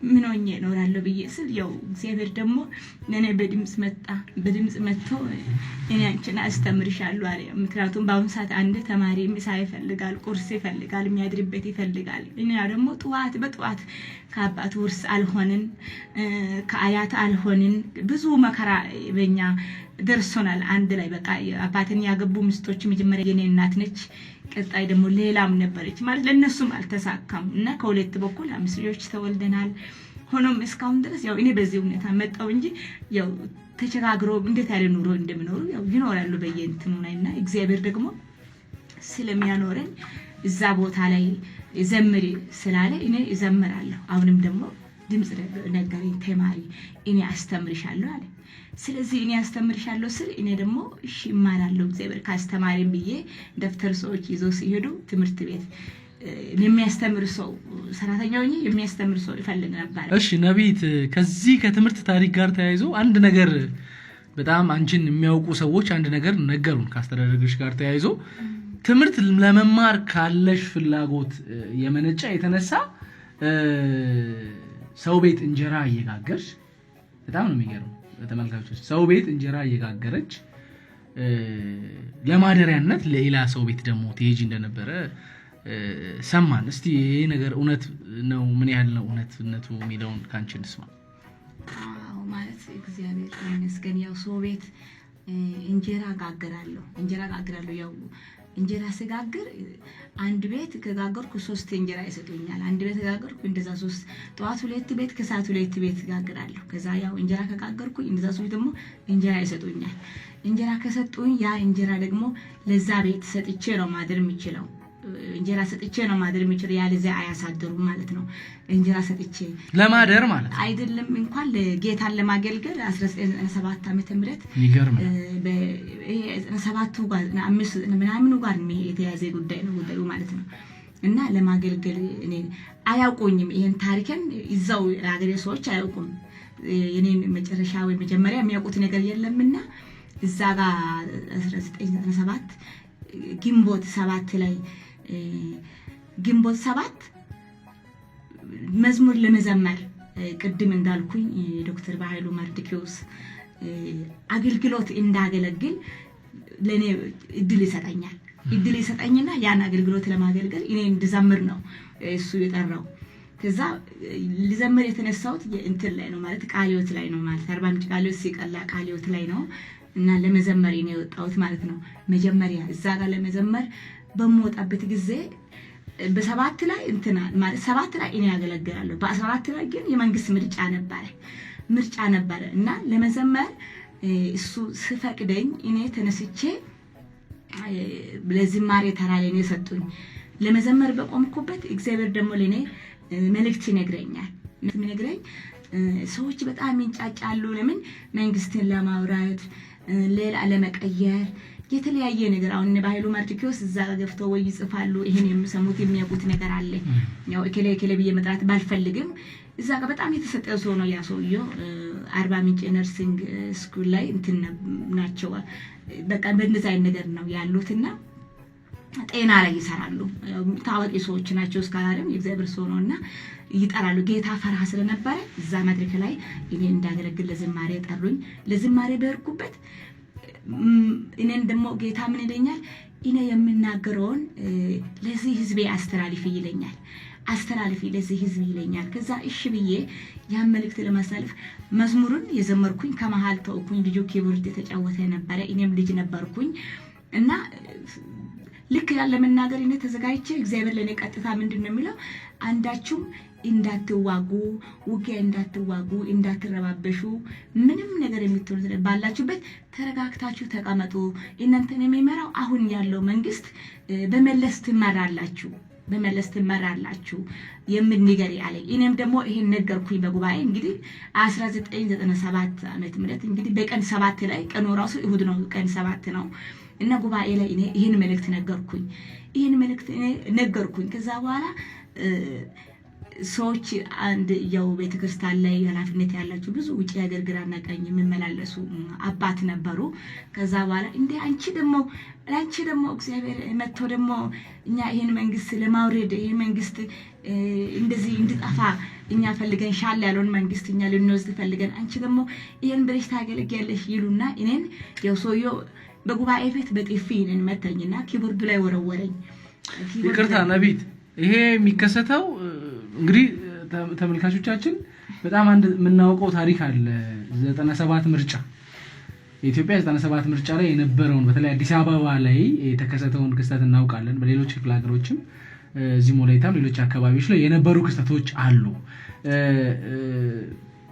ምን ሆኜ እኖራለሁ ብዬ ስል ያው እግዚአብሔር ደግሞ ለእኔ በድምፅ መጣ። በድምፅ መጥቶ እኔ አንቺን አስተምርሻለሁ አለ። ምክንያቱም በአሁኑ ሰዓት አንድ ተማሪ ምሳ ይፈልጋል፣ ቁርስ ይፈልጋል፣ የሚያድርበት ይፈልጋል። እኛ ደግሞ ጠዋት በጠዋት ከአባት ውርስ አልሆንን፣ ከአያት አልሆንን። ብዙ መከራ በኛ ደርሶናል። አንድ ላይ በቃ አባትን ያገቡ ሚስቶች መጀመሪያ የኔ እናት ነች፣ ቀጣይ ደግሞ ሌላም ነበረች ማለት ለእነሱም አልተሳካም እና ከሁለት በኩል 5 ልጆች ተወልደናል። ሆኖም እስካሁን ድረስ ያው እኔ በዚህ ሁኔታ መጣው እንጂ ያው ተቸጋግሮ እንዴት ያለ ኑሮ እንደሚኖሩ ያው ይኖራሉ በየእንትኑ ላይ እና እግዚአብሔር ደግሞ ስለሚያኖረን እዛ ቦታ ላይ ዘምሪ ስላለ እኔ እዘምራለሁ። አሁንም ደግሞ ድምፅ ነገረኝ፣ ተማሪ እኔ አስተምርሻለሁ አለ። ስለዚህ እኔ አስተምርሻለሁ ስል እኔ ደግሞ እሺ እማራለሁ እግዚአብሔር ካስተማሪም ብዬ ደብተር ሰዎች ይዘው ሲሄዱ ትምህርት ቤት የሚያስተምር ሰው ሰራተኛ ሆኜ የሚያስተምር ሰው ይፈልግ ነበር። እሺ ነቢይት፣ ከዚህ ከትምህርት ታሪክ ጋር ተያይዞ አንድ ነገር በጣም አንቺን የሚያውቁ ሰዎች አንድ ነገር ነገሩን። ከአስተዳደግሽ ጋር ተያይዞ ትምህርት ለመማር ካለሽ ፍላጎት የመነጨ የተነሳ ሰው ቤት እንጀራ እየጋገርሽ፣ በጣም ነው የሚገርመው ተመልካቾች፣ ሰው ቤት እንጀራ እየጋገረች ለማደሪያነት ሌላ ሰው ቤት ደግሞ ትሄጂ እንደነበረ ሰማን። እስቲ ይሄ ነገር እውነት ነው? ምን ያህል ነው እውነትነቱ የሚለውን ከአንቺ እንስማ። አዎ ማለት እግዚአብሔር ይመስገን። ያው ሰው ቤት እንጀራ ጋግራለሁ፣ እንጀራ ጋግራለሁ። ያው እንጀራ ስጋግር አንድ ቤት ከጋገርኩ 3 እንጀራ ይሰጡኛል። አንድ ቤት ከጋገርኩ እንደዛ 3፣ ጠዋት 2 ቤት ከሰዓት 2 ቤት ጋግራለሁ። ከዛ ያው እንጀራ ከጋገርኩ እንደዛ 3 ደግሞ እንጀራ ይሰጡኛል። እንጀራ ከሰጡኝ ያ እንጀራ ደግሞ ለዛ ቤት ሰጥቼ ነው ማደር የምችለው። እንጀራ ሰጥቼ ነው ማደር የምችለው። ያለዚያ አያሳድሩም ማለት ነው። እንጀራ ሰጥቼ ለማደር ማለት ነው። አይደለም እንኳን ለጌታን ለማገልገል 1997 ዓመተ ምህረት የሚገርም ነው። ዘጠና ሰባቱ ጋር ዘጠና አምስት ዘጠና ምናምኑ ጋር የተያዘ ጉዳይ ነው ጉዳዩ ማለት ነው። እና ለማገልገል እኔ አያውቁኝም። ይሄን ታሪኬን እዛው የሀገሬ ሰዎች አያውቁም። የኔን መጨረሻ ወይ መጀመሪያ የሚያውቁት ነገር የለምና እዛ ጋር 1997 ግንቦት 7 ላይ ግንቦት 7 መዝሙር ለመዘመር ቅድም እንዳልኩኝ ዶክተር በኃይሉ መርዶክዮስ አገልግሎት እንዳገለግል ለኔ እድል ይሰጠኛል። እድል ይሰጠኝና ያን አገልግሎት ለማገልገል እኔ እንድዘምር ነው እሱ የጠራው። ከዛ ልዘምር የተነሳሁት እንትን ላይ ነው ማለት ቃለ ሕይወት ላይ ነው ማለት አርባ ምንጭ ቃለ ሕይወት ሲቀላ ቃለ ሕይወት ላይ ነው እና ለመዘመር ነው የወጣሁት ማለት ነው። መጀመሪያ እዛ ጋር ለመዘመር በምወጣበት ጊዜ በሰባት ላይ እንትና ማለት 7 ላይ እኔ ያገለግላለሁ። በ14 ላይ ግን የመንግስት ምርጫ ነበረ ምርጫ ነበረ እና ለመዘመር እሱ ስፈቅደኝ እኔ ተነስቼ ለዝማሬ ተራ ላይ ነው የሰጡኝ። ለመዘመር በቆምኩበት እግዚአብሔር ደግሞ ለኔ መልእክት ይነግረኛል። የሚነግረኝ ሰዎች በጣም ይንጫጫሉ። ለምን መንግስትን ለማውራት ሌላ ለመቀየር የተለያየ ነገር አሁን እነ በኃይሉ መርዶክዮስ እዛ ጋር ገብተው ወይ ይጽፋሉ። ይሄን የሚሰሙት የሚያውቁት ነገር አለ። ያው እከሌ እከሌ ብዬ መጥራት ባልፈልግም እዛ ጋር በጣም የተሰጠ ሰው ነው ያ ሰውዬው። አርባ ምንጭ nursing school ላይ እንትን ናቸው። በቃ በእንደዛ አይነት ነገር ነው ያሉትና ጤና ላይ ይሰራሉ። ታዋቂ ሰዎች ናቸው። እስካላለም የእግዚአብሔር ሰው ነውና ይጠራሉ። ጌታ ፈርሃ ስለነበረ እዛ መድረክ ላይ እኔ እንዳገለግል ለዝማሬ ጠሩኝ። ለዝማሬ በርኩበት እኔን ደግሞ ጌታ ምን ይለኛል? እኔ የምናገረውን ለዚህ ህዝቤ አስተላልፊ ይለኛል። አስተላልፊ ለዚህ ህዝብ ይለኛል። ከዛ እሺ ብዬ ያን መልእክት ለማስተላለፍ መዝሙሩን የዘመርኩኝ ከመሃል ተውኩኝ። ልጁ keyboard የተጫወተ ነበረ፣ እኔም ልጅ ነበርኩኝ እና ልክ ያን ለመናገር እኔ ተዘጋጅቼ እግዚአብሔር ለእኔ ቀጥታ ምንድን ነው የሚለው? አንዳችሁም እንዳትዋጉ፣ ውጊያ እንዳትዋጉ፣ እንዳትረባበሹ፣ ምንም ነገር የምትሆኑት ባላችሁበት ተረጋግታችሁ ተቀመጡ። እናንተን የሚመራው አሁን ያለው መንግስት በመለስ ትመራላችሁ በመለስ ትመራላችሁ የሚል ነገር ያለኝ። እኔም ደግሞ ይሄን ነገርኩኝ በጉባኤ እንግዲህ 1997 ዓመተ ምህረት እንግዲህ በቀን 7 ላይ ቀኑ ራሱ እሁድ ነው፣ ቀን 7 ነው እና ጉባኤ ላይ እኔ ይሄን መልእክት ነገርኩኝ። ይሄን መልእክት እኔ ነገርኩኝ። ከዛ በኋላ ሰዎች አንድ ያው ቤተክርስቲያን ላይ ኃላፊነት ያላቸው ብዙ ውጪ ሀገር ግራና ቀኝ የሚመላለሱ አባት ነበሩ። ከዛ በኋላ እንዴ አንቺ ደግሞ ላንቺ ደግሞ እግዚአብሔር መጥቶ ደግሞ እኛ ይሄን መንግስት ለማውረድ ይሄን መንግስት እንደዚህ እንድጠፋ እኛ ፈልገን ሻል ያለውን መንግስት እኛ ልንወስድ ፈልገን አንቺ ደግሞ ይሄን ብለሽ ታገለግያለሽ ይሉና እኔን ያው ሰውየው በጉባኤ ፊት በጥፊ እኔን መታኝና keyboard ኡ ላይ ወረወረኝ። ይቅርታ ነቢት፣ ይሄ የሚከሰተው እንግዲህ ተመልካቾቻችን በጣም አንድ የምናውቀው ታሪክ አለ። 97 ምርጫ የኢትዮጵያ 97 ምርጫ ላይ የነበረውን በተለይ አዲስ አበባ ላይ የተከሰተውን ክስተት እናውቃለን። በሌሎች ክፍለ ሀገሮችም እዚህ ወላይታም ሌሎች አካባቢዎች ላይ የነበሩ ክስተቶች አሉ።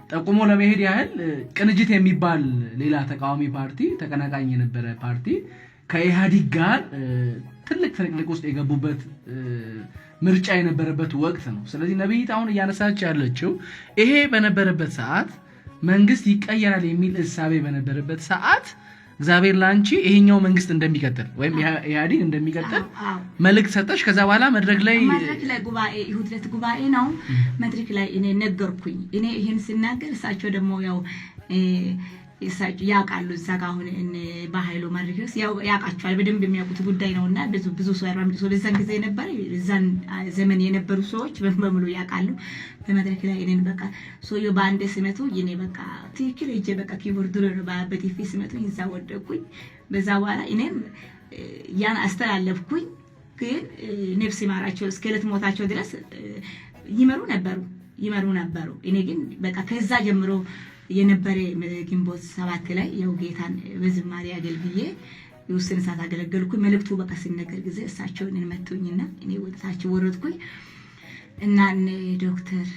ጠቁሞ ለመሄድ ያህል ቅንጅት የሚባል ሌላ ተቃዋሚ ፓርቲ ተቀናቃኝ የነበረ ፓርቲ ከኢህአዴግ ጋር ትልቅ ትንቅንቅ ውስጥ የገቡበት ምርጫ የነበረበት ወቅት ነው። ስለዚህ ነብይት አሁን እያነሳች ያለችው ይሄ በነበረበት ሰዓት መንግስት ይቀየራል የሚል እሳቤ በነበረበት ሰዓት እግዚአብሔር ላንቺ ይሄኛው መንግስት እንደሚቀጥል ወይም ኢህአዴግ እንደሚቀጥል መልእክት ሰጠሽ። ከዛ በኋላ መድረክ ላይ ጉባኤ እሁድ ዕለት ጉባኤ ነው። መድረክ ላይ እኔ ነገርኩኝ። እኔ ይሄን ስናገር እሳቸው ደግሞ ያው እሳቸው ያውቃሉ። እዛ ጋር አሁን በኃይሉ መርዶክዮስ ያውቃቸዋል በደንብ የሚያውቁት ጉዳይ ነውና ብዙ ብዙ ሰው ያራምዱ ሰው በዛን ጊዜ የነበረ በዛን ዘመን የነበሩ ሰዎች በሙሉ ያውቃሉ። በመድረክ ላይ እኔን በቃ ሰውዬው በአንዴ ስመቱ እኔ በቃ ትክክል እጄ በቃ keyboard ኡ ነው በጥፊ ስመቱ እዛ ወደቅኩኝ። በዛ በኋላ እኔም ያን አስተላለፍኩኝ። ግን ነፍስ ይማራቸው እስከ ዕለት ሞታቸው ድረስ ይመሩ ነበሩ። እኔ ግን በቃ ከዛ ጀምሮ የነበረ ግንቦት 7 ላይ ያው ጌታን በዝማሬ አገልግዬ የውስን ሰዓት አገለገልኩኝ። መልእክቱ በቃ ሲነገር ጊዜ እሳቸውን መቱኝና እኔ ወደ ታች ወረድኩኝ እና እነ ዶክተር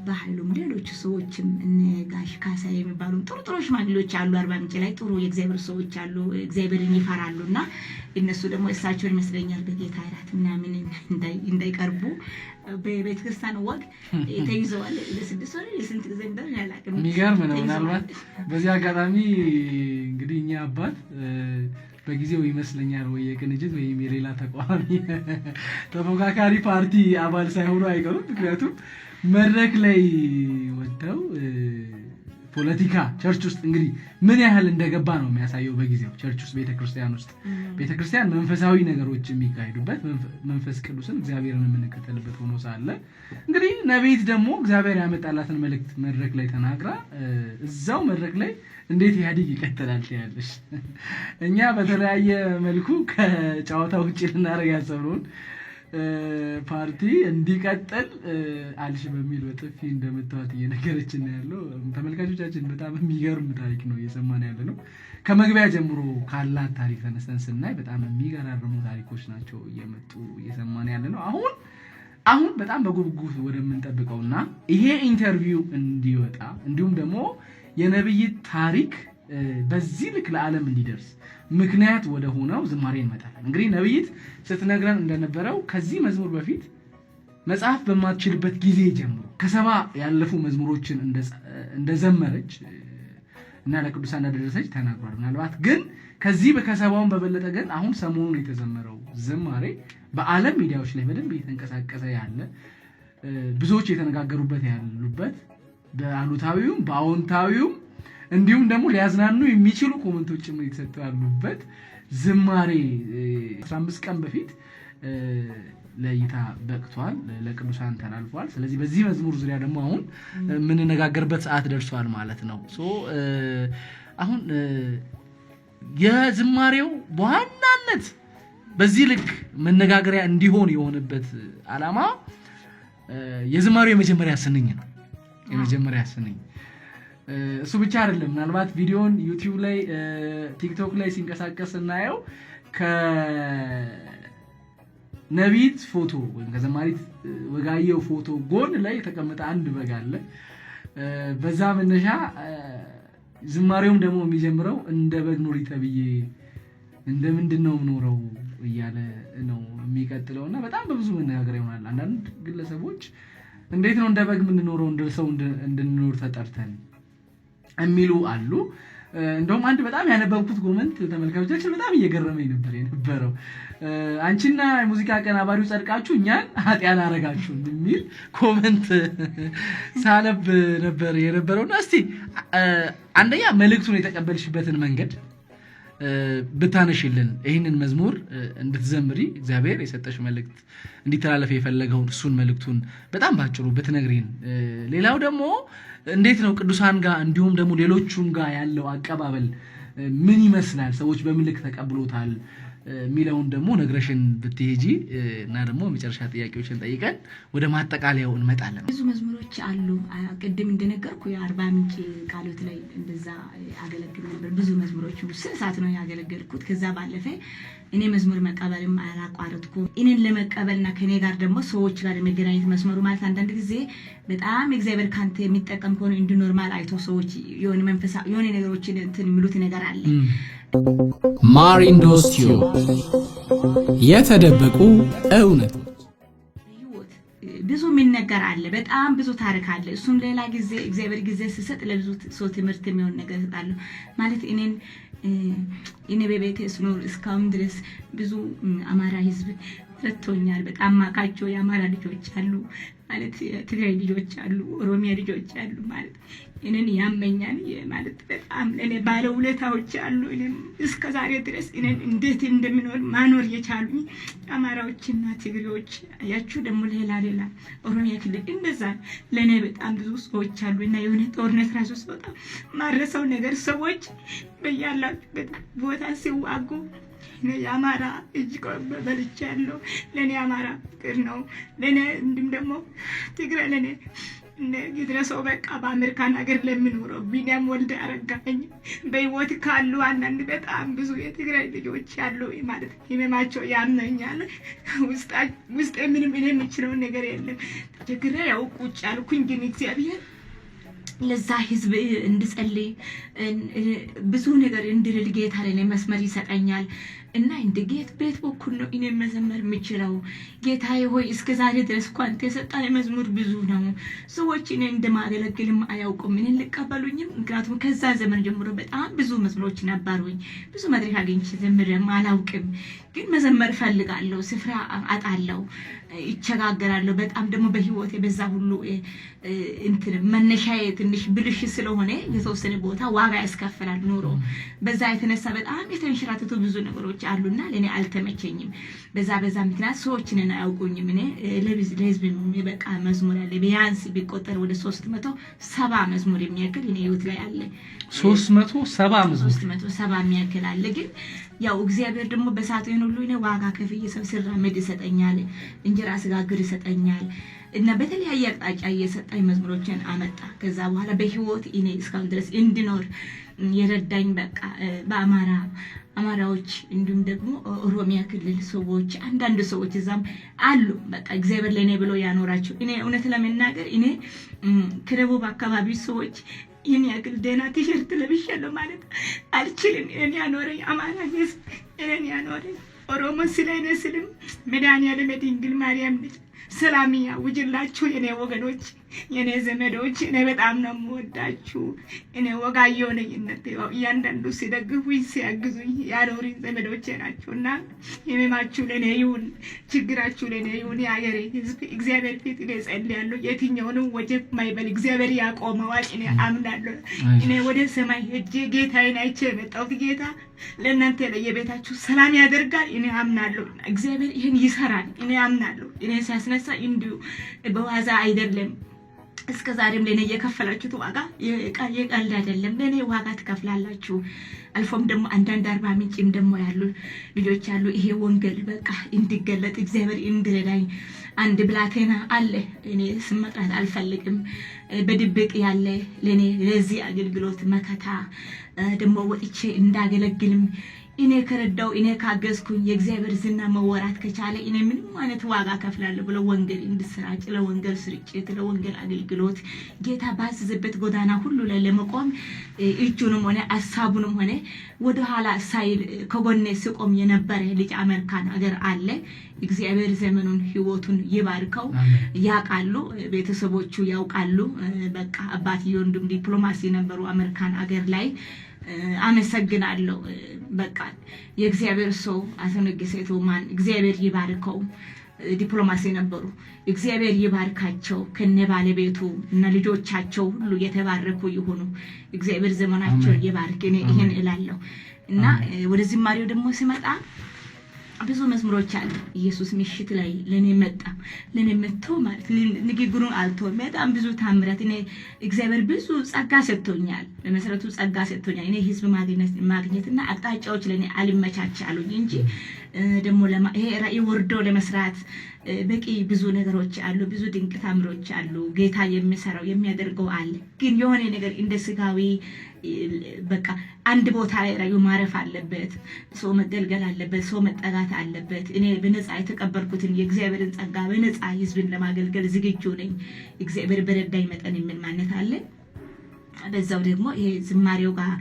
በኃይሉም ሌሎች ሰዎችም እነ ጋሽ ካሳ የሚባሉ ጥሩ ጥሩ ሽማግሌዎች አሉ። አርባ ምንጭ ላይ ጥሩ የእግዚአብሔር ሰዎች አሉ፣ እግዚአብሔርን ይፈራሉና እነሱ ደግሞ እሳቸውን ይመስለኛል በጌታ እራት ምናምን እንዳይቀርቡ በቤተክርስቲያን ወግ ተይዘዋል። ለ6 ወር ለስንት ጊዜ እንደሆነ አላውቅም። የሚገርም ነው። ምናልባት በዚህ አጋጣሚ እንግዲህ እኛ አባት በጊዜው ይመስለኛል ወይ የቅንጅት ወይም የሌላ ተቃዋሚ ተፎካካሪ ፓርቲ አባል ሳይሆኑ አይቀሩም። ምክንያቱም መድረክ ላይ ወጥተው ፖለቲካ church ውስጥ እንግዲህ ምን ያህል እንደገባ ነው የሚያሳየው። በጊዜው church ውስጥ፣ ቤተክርስቲያን ውስጥ፣ ቤተክርስቲያን መንፈሳዊ ነገሮች የሚካሄዱበት፣ መንፈስ ቅዱስን እግዚአብሔርን የምንከተልበት ሆኖ ሳለ እንግዲህ ነቢይት ደግሞ እግዚአብሔር ያመጣላትን መልእክት መድረክ ላይ ተናግራ እዛው መድረክ ላይ እንዴት ኢህአዴግ ይቀጥላል ትያለሽ? እኛ በተለያየ መልኩ ከጨዋታ ውጭ ልናደርግ ያሰብነውን ፓርቲ እንዲቀጥል አልሽ በሚል በጥፊ እንደመታዋት እየነገረችን ነው ያለው። ተመልካቾቻችን፣ በጣም የሚገርም ታሪክ ነው እየሰማን ያለ ነው። ከመግቢያ ጀምሮ ካላት ታሪክ ተነስተን ስናይ በጣም የሚገራርሙ ታሪኮች ናቸው እየመጡ እየሰማን ያለ ነው። አሁን አሁን በጣም በጉጉት ወደምንጠብቀውና ይሄ interview እንዲወጣ እንዲሁም ደግሞ የነብይት ታሪክ በዚህ ልክ ለዓለም እንዲደርስ ምክንያት ወደ ሆነው ዝማሬ እንመጣለን። እንግዲህ ነብይት ስትነግረን እንደነበረው ከዚህ መዝሙር በፊት መጽሐፍ በማትችልበት ጊዜ ጀምሮ ከ70 ያለፉ መዝሙሮችን እንደዘመረች እና ለቅዱሳን እንዳደረሰች ተናግሯል። ምናልባት ግን ከዚህ ከ70ውን በበለጠ ግን አሁን ሰሞኑን የተዘመረው ዝማሬ በዓለም ሚዲያዎች ላይ በደንብ እየተንቀሳቀሰ ያለ፣ ብዙዎች የተነጋገሩበት ያሉበት፣ በአሉታዊውም በአዎንታዊውም እንዲሁም ደግሞ ሊያዝናኑ የሚችሉ comment ኦች ጭምር የተሰጡ ያሉበት ዝማሬ 15 ቀን በፊት ለእይታ በቅቷል፣ ለቅዱሳን ተላልፏል። ስለዚህ በዚህ መዝሙር ዙሪያ ደግሞ አሁን የምንነጋገርበት ሰዓት ደርሷል ማለት ነው። አሁን የዝማሬው በዋናነት በዚህ ልክ መነጋገሪያ እንዲሆን የሆነበት ዓላማ የዝማሬው የመጀመሪያ ስንኝ ነው። የመጀመሪያ ስንኝ እሱ ብቻ አይደለም። ምናልባት ቪዲዮን ዩቲዩብ ላይ፣ ቲክቶክ ላይ ሲንቀሳቀስ ስናየው ከነቢት ፎቶ ወይም ከዘማሪት ወጋየሁ ፎቶ ጎን ላይ የተቀመጠ አንድ በግ አለ። በዛ መነሻ ዝማሬውም ደግሞ የሚጀምረው እንደ በግ ኑሪ ተብዬ እንደ ምንድን ነው የምኖረው እያለ ነው የሚቀጥለው እና በጣም በብዙ መነጋገር ይሆናል። አንዳንድ ግለሰቦች እንዴት ነው እንደ በግ የምንኖረው፣ እንደ ሰው እንድንኖር ተጠርተን የሚሉ አሉ። እንደውም አንድ በጣም ያነበብኩት comment ተመልካቾቻችን በጣም እየገረመኝ ነበር የነበረው። አንቺና የሙዚቃ አቀናባሪው ጸድቃችሁ እኛን ኃጢያን አረጋችሁ የሚል comment ሳነብ ነበር የነበረው። እና እስቲ አንደኛ መልእክቱን የተቀበልሽበትን መንገድ ብታነሽልን፣ ይህንን መዝሙር እንድትዘምሪ እግዚአብሔር የሰጠሽ መልእክት እንዲተላለፍ የፈለገውን እሱን መልእክቱን በጣም ባጭሩ ብትነግሪን። ሌላው ደግሞ እንዴት ነው ቅዱሳን ጋር እንዲሁም ደግሞ ሌሎቹም ጋር ያለው አቀባበል ምን ይመስላል፣ ሰዎች በምን ልክ ተቀብሎታል የሚለውን ደግሞ ነግረሽን ብትሄጂ እና ደግሞ የመጨረሻ ጥያቄዎችን ጠይቀን ወደ ማጠቃለያው እንመጣለን። ብዙ መዝሙሮች አሉ። ቅድም እንደነገርኩ የአርባ ምንጭ ቃሎት ላይ እንደዛ አገለግል ነበር። ብዙ መዝሙሮች ውስን ሰዓት ነው ያገለገልኩት። ከዛ ባለፈ እኔ መዝሙር መቀበልም አላቋረጥኩም። እኔን ለመቀበልና ከኔ ጋር ደግሞ ሰዎች ጋር የመገናኘት መስመሩ ማለት አንዳንድ ጊዜ በጣም እግዚአብሔር ካንተ የሚጠቀም ከሆነ እንዲ normal አይቶ ሰዎች የሆነ መንፈሳ የሆነ ነገሮችን እንትን የሚሉት ነገር አለ። ማሪንዶስ ቲዩብ፣ የተደበቁ እውነቶች። ህይወት ብዙ የሚነገር አለ። በጣም ብዙ ታሪክ አለ። እሱም ሌላ ጊዜ እግዚአብሔር ጊዜ ስሰጥ ለብዙ ሰው ትምህርት የሚሆን ነገር እሰጣለሁ። ማለት እኔ በቤቴ ስኖር እስካሁን ድረስ ብዙ አማራ ህዝብ ረድቶኛል። በጣም ማቃቸው የአማራ ልጆች አሉ፣ ማለት የትግራይ ልጆች አሉ፣ ኦሮሚያ ልጆች አሉ። ማለት እኔን ያመኛል፣ ማለት በጣም ለእኔ ባለውለታዎች አሉ። እኔም እስከ ዛሬ ድረስ እኔን እንዴት እንደምኖር ማኖር የቻሉኝ አማራዎችና ትግሬዎች ያችሁ ደግሞ ሌላ ሌላ ኦሮሚያ ክልል እንደዛ ለእኔ በጣም ብዙ ሰዎች አሉ እና የሆነ ጦርነት ራሱ ስወጣ ማረሰው ነገር ሰዎች በያላችሁበት ቦታ ሲዋጉ እኔ የአማራ እጅ በልቻለሁ። ለእኔ አማራ ፍቅር ነው። ለእኔ እንዲሁም ደግሞ ትግራይ ለእኔ ይድረሰው በቃ በአሜሪካን ሀገር ለሚኖረው ቢኒያም ወልደ አረጋኸኝ በህይወት ካሉ አንዳንድ በጣም ብዙ የትግራይ ልጆች ያሉ ማለት ህመማቸው ያመኛል። ውስጤ ምንም እኔ የምችለውን ነገር የለም። ተቸግሬ ያው ቁጭ ያልኩኝ ግን እግዚአብሔር ለዛ ህዝብ እንድጸልይ፣ ብዙ ነገር እንድልል ጌታ ለእኔ መስመር ይሰጠኛል እና እንደ ጌት ቤት በኩል ነው እኔ መዘመር የምችለው። ጌታዬ ሆይ፣ እስከ ዛሬ ድረስ እኮ አንተ የሰጠኸኝ መዝሙር ብዙ ነው። ሰዎች እኔ እንደማገለግልም አያውቁም፣ እኔን ሊቀበሉኝም። ምክንያቱም ከዛ ዘመን ጀምሮ በጣም ብዙ መዝሙሮች ነበሩኝ። ብዙ መድረክ አግኝቼ ዘምሬም አላውቅም። ግን መዘመር እፈልጋለሁ። ስፍራ አጣለሁ፣ ይቸጋገራለሁ። በጣም ደግሞ በህይወቴ በዛ ሁሉ እንትን መነሻዬ ትንሽ ትንሽ ብልሽ ስለሆነ የተወሰነ ቦታ ዋጋ ያስከፍላል ኑሮ። በዛ የተነሳ በጣም የተንሸራተቱ ብዙ ነገሮች አሉና ለእኔ አልተመቸኝም። በዛ ምክንያት ሰዎችን አያውቁኝም። እኔ ለህዝብ የሚበቃ መዝሙር አለ። ቢያንስ ቢቆጠር ወደ 370 መዝሙር የሚያክል እኔ ህይወት ላይ አለ። 370 መዝሙር፣ 370 የሚያክል አለ። ግን ያው እግዚአብሔር ደግሞ በሰዓቱ ይሄን ሁሉ እኔ ዋጋ ከፍዬ ሰው ስራመድ ይሰጠኛል፣ እንጀራ ስጋግር ይሰጠኛል እና በተለያየ አቅጣጫ እየሰጠኝ መዝሙሮችን አመጣ። ከዛ በኋላ በህይወት እኔ እስካሁን ድረስ እንድኖር የረዳኝ በቃ በአማራ አማራዎች እንዲሁም ደግሞ ኦሮሚያ ክልል ሰዎች፣ አንዳንድ ሰዎች እዛም አሉ። በቃ እግዚአብሔር ለእኔ ብሎ ያኖራቸው። እኔ እውነት ለመናገር እኔ ከደቡብ አካባቢ ሰዎች ይህን ያክል ደህና ቲሸርት ለብሻለሁ ማለት አልችልም። እኔን ያኖረኝ አማራ ህዝብ፣ እኔን ያኖረኝ ኦሮሞ ስለ እኔ ስልም መድኃኒዓለም የድንግል ማርያም ልጅ ሰላም ያውጅላችሁ የኔ ወገኖች፣ የኔ ዘመዶች፣ እኔ በጣም ነው የምወዳችሁ። እኔ ወጋየሁ ነኝ። እያንዳንዱ ሲደግፉኝ ሲያግዙኝ ያኖሩኝ ዘመዶቼ ናቸው እና ህመማችሁ ለእኔ ይሁን፣ ችግራችሁ ለእኔ ይሁን። የአገሬ ህዝብ እግዚአብሔር ፊት እኔ ጸልያለሁ። የትኛውንም ወጀብ ማይበል እግዚአብሔር ያቆመዋል። እኔ አምናለሁ። እኔ ወደ ሰማይ ሄጄ ጌታዬን አይቼ የመጣሁት ጌታ ለእናንተ ለየቤታችሁ ሰላም ያደርጋል። እኔ አምናለሁ። እግዚአብሔር ይህን ይሰራል። እኔ አምናለሁ። እኔ ሲያስነሳ እንዲሁ በዋዛ አይደለም። እስከ ዛሬም ለእኔ የከፈላችሁት ዋጋ የቀልድ አይደለም። ለእኔ ዋጋ ትከፍላላችሁ። አልፎም ደግሞ አንዳንድ አርባ ምንጭም ደግሞ ያሉ ልጆች ያሉ ይሄ ወንጌል በቃ እንዲገለጥ እግዚአብሔር እንዲረዳኝ አንድ ብላቴና አለ። እኔ ስም መጥራት አልፈልግም። በድብቅ ያለ ለእኔ ለዚህ አገልግሎት መከታ ደግሞ ወጥቼ እንዳገለግልም እኔ ከረዳው፣ እኔ ካገዝኩኝ፣ የእግዚአብሔር ዝና መወራት ከቻለ እኔ ምንም አይነት ዋጋ ከፍላለሁ ብሎ ወንጌል እንድሰራጭ፣ ለወንጌል ስርጭት፣ ለወንጌል አገልግሎት ጌታ ባዘዘበት ጎዳና ሁሉ ላይ ለመቆም እጁንም ሆነ ሀሳቡንም ሆነ ወደኋላ ሳይል ከጎኔ ስቆም የነበረ ልጅ አሜሪካን ሀገር አለ። እግዚአብሔር ዘመኑን ህይወቱን ይባርከው። ያውቃሉ፣ ቤተሰቦቹ ያውቃሉ። በቃ አባትየው ወንድም ዲፕሎማሲ ነበሩ አሜሪካን ሀገር ላይ። አመሰግናለሁ። በቃ የእግዚአብሔር ሰው አቶ ነገሰ ቶማን እግዚአብሔር ይባርከው። ዲፕሎማሲ ነበሩ። እግዚአብሔር ይባርካቸው ከነ ባለቤቱ እና ልጆቻቸው ሁሉ የተባረኩ ይሁኑ። እግዚአብሔር ዘመናቸውን ይባርክ። እኔ ይሄን እላለሁ እና ወደ ዝማሬው ደግሞ ሲመጣ ብዙ መዝሙሮች አሉ። ኢየሱስ ምሽት ላይ ለኔ መጣ፣ ለኔ መጥቶ ማለት ንግግሩን አልቶ በጣም ብዙ ታምራት፣ እኔ እግዚአብሔር ብዙ ጸጋ ሰጥቶኛል። በመሰረቱ ጸጋ ሰጥቶኛል። እኔ ህዝብ ማግኘትና አቅጣጫዎች ለኔ አልመቻች አሉኝ እንጂ ደግሞ ይሄ ራእይ ወርዶ ለመስራት በቂ ብዙ ነገሮች አሉ። ብዙ ድንቅ ታምሮች አሉ። ጌታ የሚሰራው የሚያደርገው አለ። ግን የሆነ ነገር እንደ ስጋዊ በቃ አንድ ቦታ ላይ ራእዩ ማረፍ አለበት። ሰው መገልገል አለበት። ሰው መጠጋት አለበት። እኔ በነፃ የተቀበልኩትን የእግዚአብሔርን ጸጋ በነፃ ህዝብን ለማገልገል ዝግጁ ነኝ። እግዚአብሔር በረዳኝ መጠን የሚል ማነት አለ። በዛው ደግሞ ይሄ ዝማሬው ጋር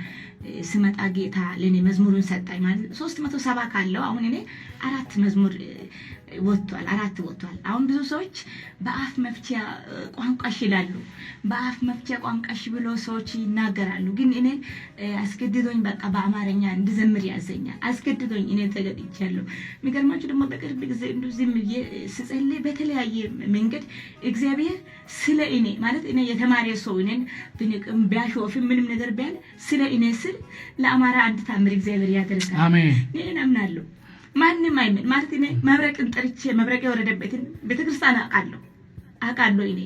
ስመጣ ጌታ ለእኔ መዝሙሩን ሰጣኝ። ማለት 370 ካለው አሁን እኔ አራት መዝሙር ወጥቷል፣ አራት ወጥቷል። አሁን ብዙ ሰዎች በአፍ መፍቻ ቋንቋሽ ይላሉ። በአፍ መፍቻ ቋንቋሽ ብሎ ሰዎች ይናገራሉ። ግን እኔ አስገድዶኝ በቃ በአማርኛ እንድዘምር ያዘኛል። አስገድዶኝ እኔ ተገድጃለሁ። የሚገርማችሁ ደግሞ በቅርብ ጊዜ እንዲሁ ዝም ብዬ ስጸልይ በተለያየ መንገድ እግዚአብሔር ስለ እኔ፣ ማለት እኔ የተማረ ሰው እኔን ብንቅም ቢያሾፍም ምንም ነገር ቢያል፣ ስለ እኔ ስል ለአማራ አንድ ታምር እግዚአብሔር ያደርጋል። አሜን። እኔን አምናለሁ። ማንም አይምን ማለት እኔ መብረቅን ጠርቼ መብረቅ የወረደበትን ቤተክርስቲያን አውቃለሁ አውቃለሁ። እኔ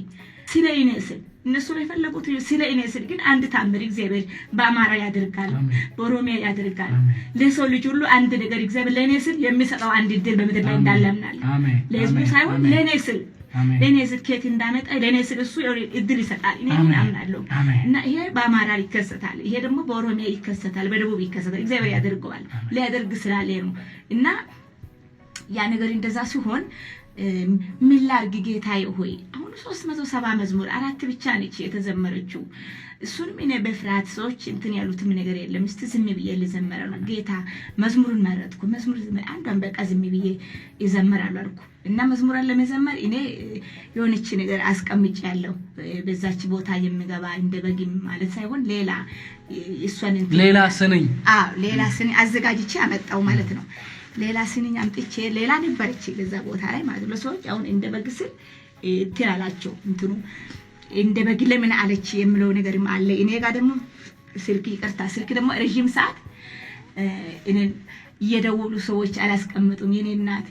ስለ እኔ ስል እነሱ የፈለጉት ስለ እኔ ስል ግን አንድ ታምር እግዚአብሔር በአማራ ያደርጋል፣ በኦሮሚያ ያደርጋል። ለሰው ልጅ ሁሉ አንድ ነገር እግዚአብሔር ለእኔ ስል የሚሰጠው አንድ እድል በምድር ላይ እንዳለ አምናለሁ። ለህዝቡ ሳይሆን ለእኔ ስል፣ ለእኔ ስል ከየት እንዳመጣ ለእኔ ስል እሱ እድል ይሰጣል። እኔ ግን አምናለሁ እና ይሄ በአማራ ይከሰታል፣ ይሄ ደግሞ በኦሮሚያ ይከሰታል፣ በደቡብ ይከሰታል። እግዚአብሔር ያደርገዋል፣ ሊያደርግ ስላለ ነው። እና ያ ነገር እንደዛ ሲሆን ምን ላድርግ ጌታዬ ሆይ፣ አሁን 370 መዝሙር አራት ብቻ ነች የተዘመረችው። እሱንም እኔ በፍርሃት ሰዎች እንትን ያሉትም ነገር የለም። እስቲ ዝም ብዬ ልዘምር ጌታ መዝሙሩን መረጥኩ። መዝሙር አንዷን በቃ ዝም ብዬ ይዘምራሉ አልኩ እና መዝሙሯን ለመዘመር እኔ የሆነች ነገር አስቀምጬ ያለው በዛች ቦታ የሚገባ እንደ በግም ማለት ሳይሆን ሌላ እሷን ሌላ ስንኝ። አዎ፣ ሌላ ስንኝ አዘጋጅቼ አመጣው ማለት ነው። ሌላ ስንኝ አምጥቼ ሌላ ነበረች በዛ ቦታ ላይ ማለት ነው። ለሰዎች አሁን እንደ በግ ስል እንትን አላቸው፣ እንትኑ እንደ በግ ለምን አለች የምለው ነገርም አለ። እኔ ጋር ደግሞ ስልክ፣ ይቅርታ፣ ስልክ ደግሞ ረዥም ሰዓት እኔን እየደወሉ ሰዎች አላስቀምጡም። የኔ እናት፣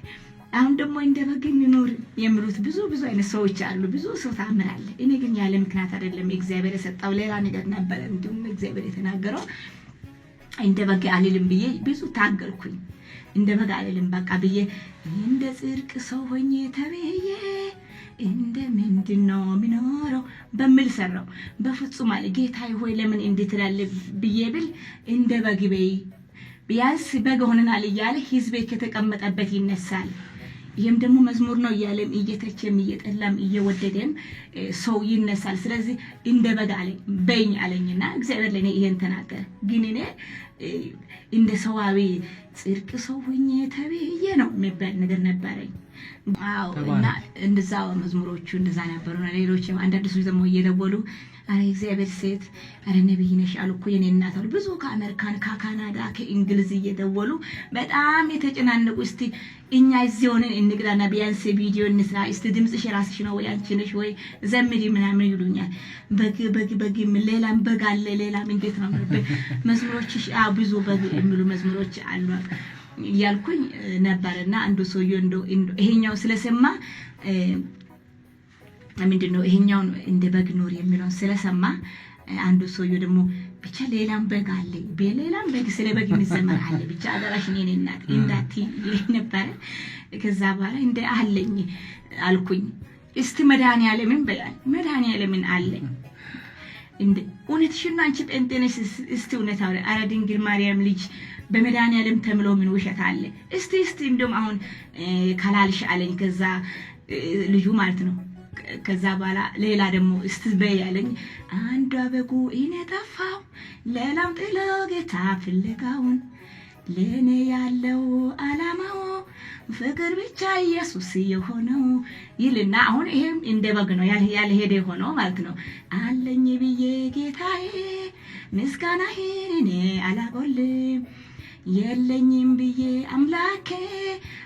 አሁን ደግሞ እንደ በግ እንኖር የሚሉት ብዙ ብዙ አይነት ሰዎች አሉ። ብዙ ሰው ታምር አለ። እኔ ግን ያለ ምክንያት አይደለም። እግዚአብሔር የሰጠው ሌላ ነገር ነበረ። እንዲሁም እግዚአብሔር የተናገረው እንደ በግ አልልም ብዬ ብዙ ታገልኩኝ። እንደ በግ አልልም በቃ ብዬ፣ እንደ ጽድቅ ሰው ሆኜ ተብዬ እንደ ምንድን ነው የሚኖረው በሚል ሰራው። በፍጹም አለ። ጌታ ሆይ፣ ለምን እንዲህ ትላለህ ብዬ ብል፣ እንደ በግ በይ፣ ቢያንስ በግ ሆነናል እያለ ህዝቤ ከተቀመጠበት ይነሳል። ይህም ደግሞ መዝሙር ነው እያለም እየተቸም እየጠላም እየወደደም ሰው ይነሳል። ስለዚህ እንደ በግ አለኝ በይኝ አለኝና እግዚአብሔር ለእኔ ይሄን ተናገረ። ግን እኔ እንደ ሰዋዊ ጽድቅ ሰው ሆኜ ተብዬ ነው የሚባል ነገር ነበረኝ። አዎ፣ እና እንደዛ መዝሙሮቹ እንደዛ ነበሩ። ሌሎች አንዳንድ ሰዎች ደግሞ እየደወሉ አረ እግዚአብሔር ሴት፣ አረ ነብይ ነሽ አሉ እኮ የኔ እናት አሉ። ብዙ ከአሜሪካን፣ ከካናዳ፣ ከእንግሊዝ እየደወሉ በጣም የተጨናነቁ፣ እስቲ እኛ እዚህ ሆነን እንቅዳና ቢያንስ ቪዲዮ እንስራ፣ እስቲ ድምፅሽ የራስሽ ነው ወይ፣ አንቺ ነሽ ወይ፣ ዘምሪ ምናምን ይሉኛል። በግ በግ በግ፣ ሌላም በግ አለ፣ ሌላም እንዴት ነው መዝሙሮችሽ? ብዙ በግ የሚሉ መዝሙሮች አሉ እያልኩኝ ነበርና አንዱ ሰውዬው እንደው ይሄኛው ስለሰማ፣ ምንድን ነው፣ ይሄኛውን እንደ በግ ኑር የሚለውን ስለሰማ፣ አንዱ ሰውዬው ደግሞ ብቻ ሌላም በግ አለ፣ ሌላም በግ፣ ስለ በግ የሚዘመር አለ፣ ብቻ አደራሽን የኔ እናት እንዳትዪ ይለኝ ነበረ። ከዛ በኋላ እንደ አለኝ አልኩኝ። እስቲ መድኃኒዓለምን በያል፣ መድኃኒዓለምን አለኝ። እንደ እውነትሽን ነው፣ አንቺ ጴንጤ ነሽ? እስቲ እውነት አውሪ። ኧረ ድንግል ማርያም ልጅ በመድኃኒዓለም ተምሎ ምን ውሸት አለ? እስቲ እስቲ እንደውም አሁን ካላልሽ አለኝ። ከዛ ልጁ ማለት ነው። ከዛ በኋላ ሌላ ደግሞ እስቲ በይ አለኝ። አንዷ በጉ እኔ ጠፋው፣ ሌላም ጥሎ ጌታ ፍለጋውን፣ ለእኔ ያለው አላማው ፍቅር ብቻ ኢየሱስ የሆነው ይልና፣ አሁን ይሄም እንደ በግ ነው ያልሄደ የሆነው ማለት ነው። አለኝ ብዬ ጌታዬ ምስጋናህን እኔ አላጎልም፣ የለኝም ብዬ አምላኬ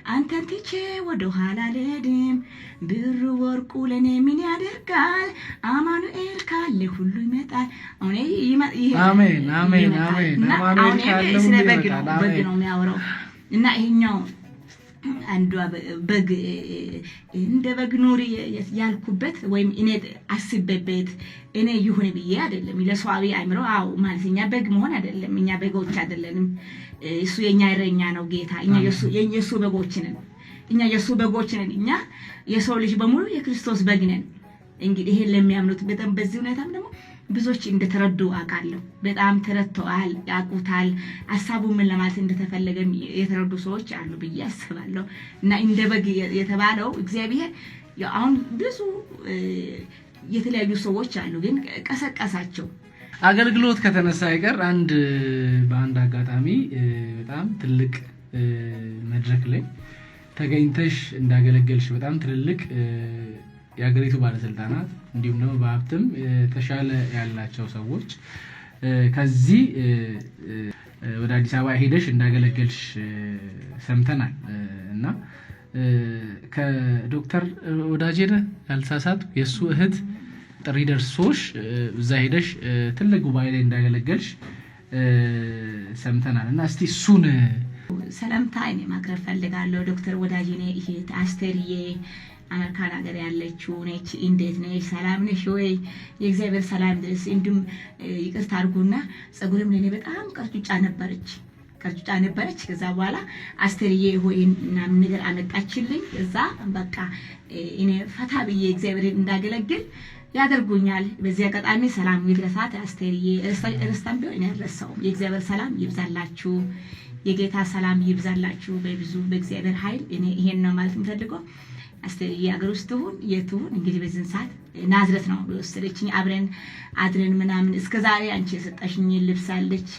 አንተን ትቼ ወደ ኋላ አልሄድም። ብሩ ወርቁ ለእኔ ምን ያደርጋል? አማኑኤል ካለ ሁሉ ይመጣል። አሁን አሜን፣ አሜን፣ አሜን። አማኑኤል ካለ ስለ ሁሉ በግ ነው ይመጣል። በግ አሜን። ነው የሚያወራው። እና ይሄኛው አንዷ በግ እንደ በግ ኑሪ ያልኩበት ወይም እኔ አስቤበት እኔ ይሁን ብዬ አይደለም። ለሰዋዊ አእምሮ አዎ ማለት እኛ በግ መሆን አይደለም። እኛ በጎች አይደለንም። እሱ የኛ እረኛ ነው ጌታ። እኛ የሱ በጎች ነን። እኛ የሱ በጎች ነን። እኛ የሰው ልጅ በሙሉ የክርስቶስ በግ ነን። እንግዲህ ይሄን ለሚያምኑት በጣም በዚህ ሁኔታም ደግሞ ብዙዎች እንደተረዱ አውቃለሁ። በጣም ተረድተዋል፣ ያውቁታል። ሀሳቡ ምን ለማለት እንደተፈለገ የተረዱ ሰዎች አሉ ብዬ አስባለሁ። እና እንደ በግ የተባለው እግዚአብሔር ያው አሁን ብዙ የተለያዩ ሰዎች አሉ፣ ግን ቀሰቀሳቸው። አገልግሎት ከተነሳ አይቀር አንድ በአንድ አጋጣሚ በጣም ትልቅ መድረክ ላይ ተገኝተሽ እንዳገለገልሽ፣ በጣም ትልልቅ የሀገሪቱ ባለስልጣናት እንዲሁም ደግሞ በሀብትም የተሻለ ያላቸው ሰዎች ከዚህ ወደ አዲስ አበባ ሄደሽ እንዳገለገልሽ ሰምተናል። እና ከዶክተር ወዳጄነህ ያልተሳሳትኩ የእሱ እህት ጥሪ ደርሶሽ እዛ ሄደሽ ትልቅ ጉባኤ ላይ እንዳገለገልሽ ሰምተናል። እና እስቲ እሱን ሰላምታ እኔ ማቅረብ ፈልጋለሁ። ዶክተር ወዳጄነህ እህት አስቴርዬ አሜሪካን ሀገር ያለችው ነች። እንዴት ነሽ? ሰላም ነሽ ወይ? የእግዚአብሔር ሰላም ድረስ። እንዲሁም ይቅርታ አድርጉና ጸጉርም ለእኔ በጣም ቀርጩጫ ነበረች፣ ቀርጩጫ ነበረች። ከዛ በኋላ አስቴርዬ ሆይ ምናምን ነገር አመጣችልኝ። እዛ በቃ እኔ ፈታ ብዬ እግዚአብሔርን እንዳገለግል ያደርጉኛል። በዚህ አጋጣሚ ሰላም ይድረሳት አስቴርዬ። እርስታም ቢሆን እኔ አልረሳውም። የእግዚአብሔር ሰላም ይብዛላችሁ። የጌታ ሰላም ይብዛላችሁ በብዙ በእግዚአብሔር ኃይል። እኔ ይሄን ነው ማለት የምፈልገው። አስቴርዬ ሀገር ውስጥ ትሁን የትሁን እንግዲህ በዚህን ሰዓት ናዝረት ነው የወሰደችኝ። አብረን አድረን ምናምን እስከ ዛሬ አንቺ የሰጠሽኝ ልብስ አለች፣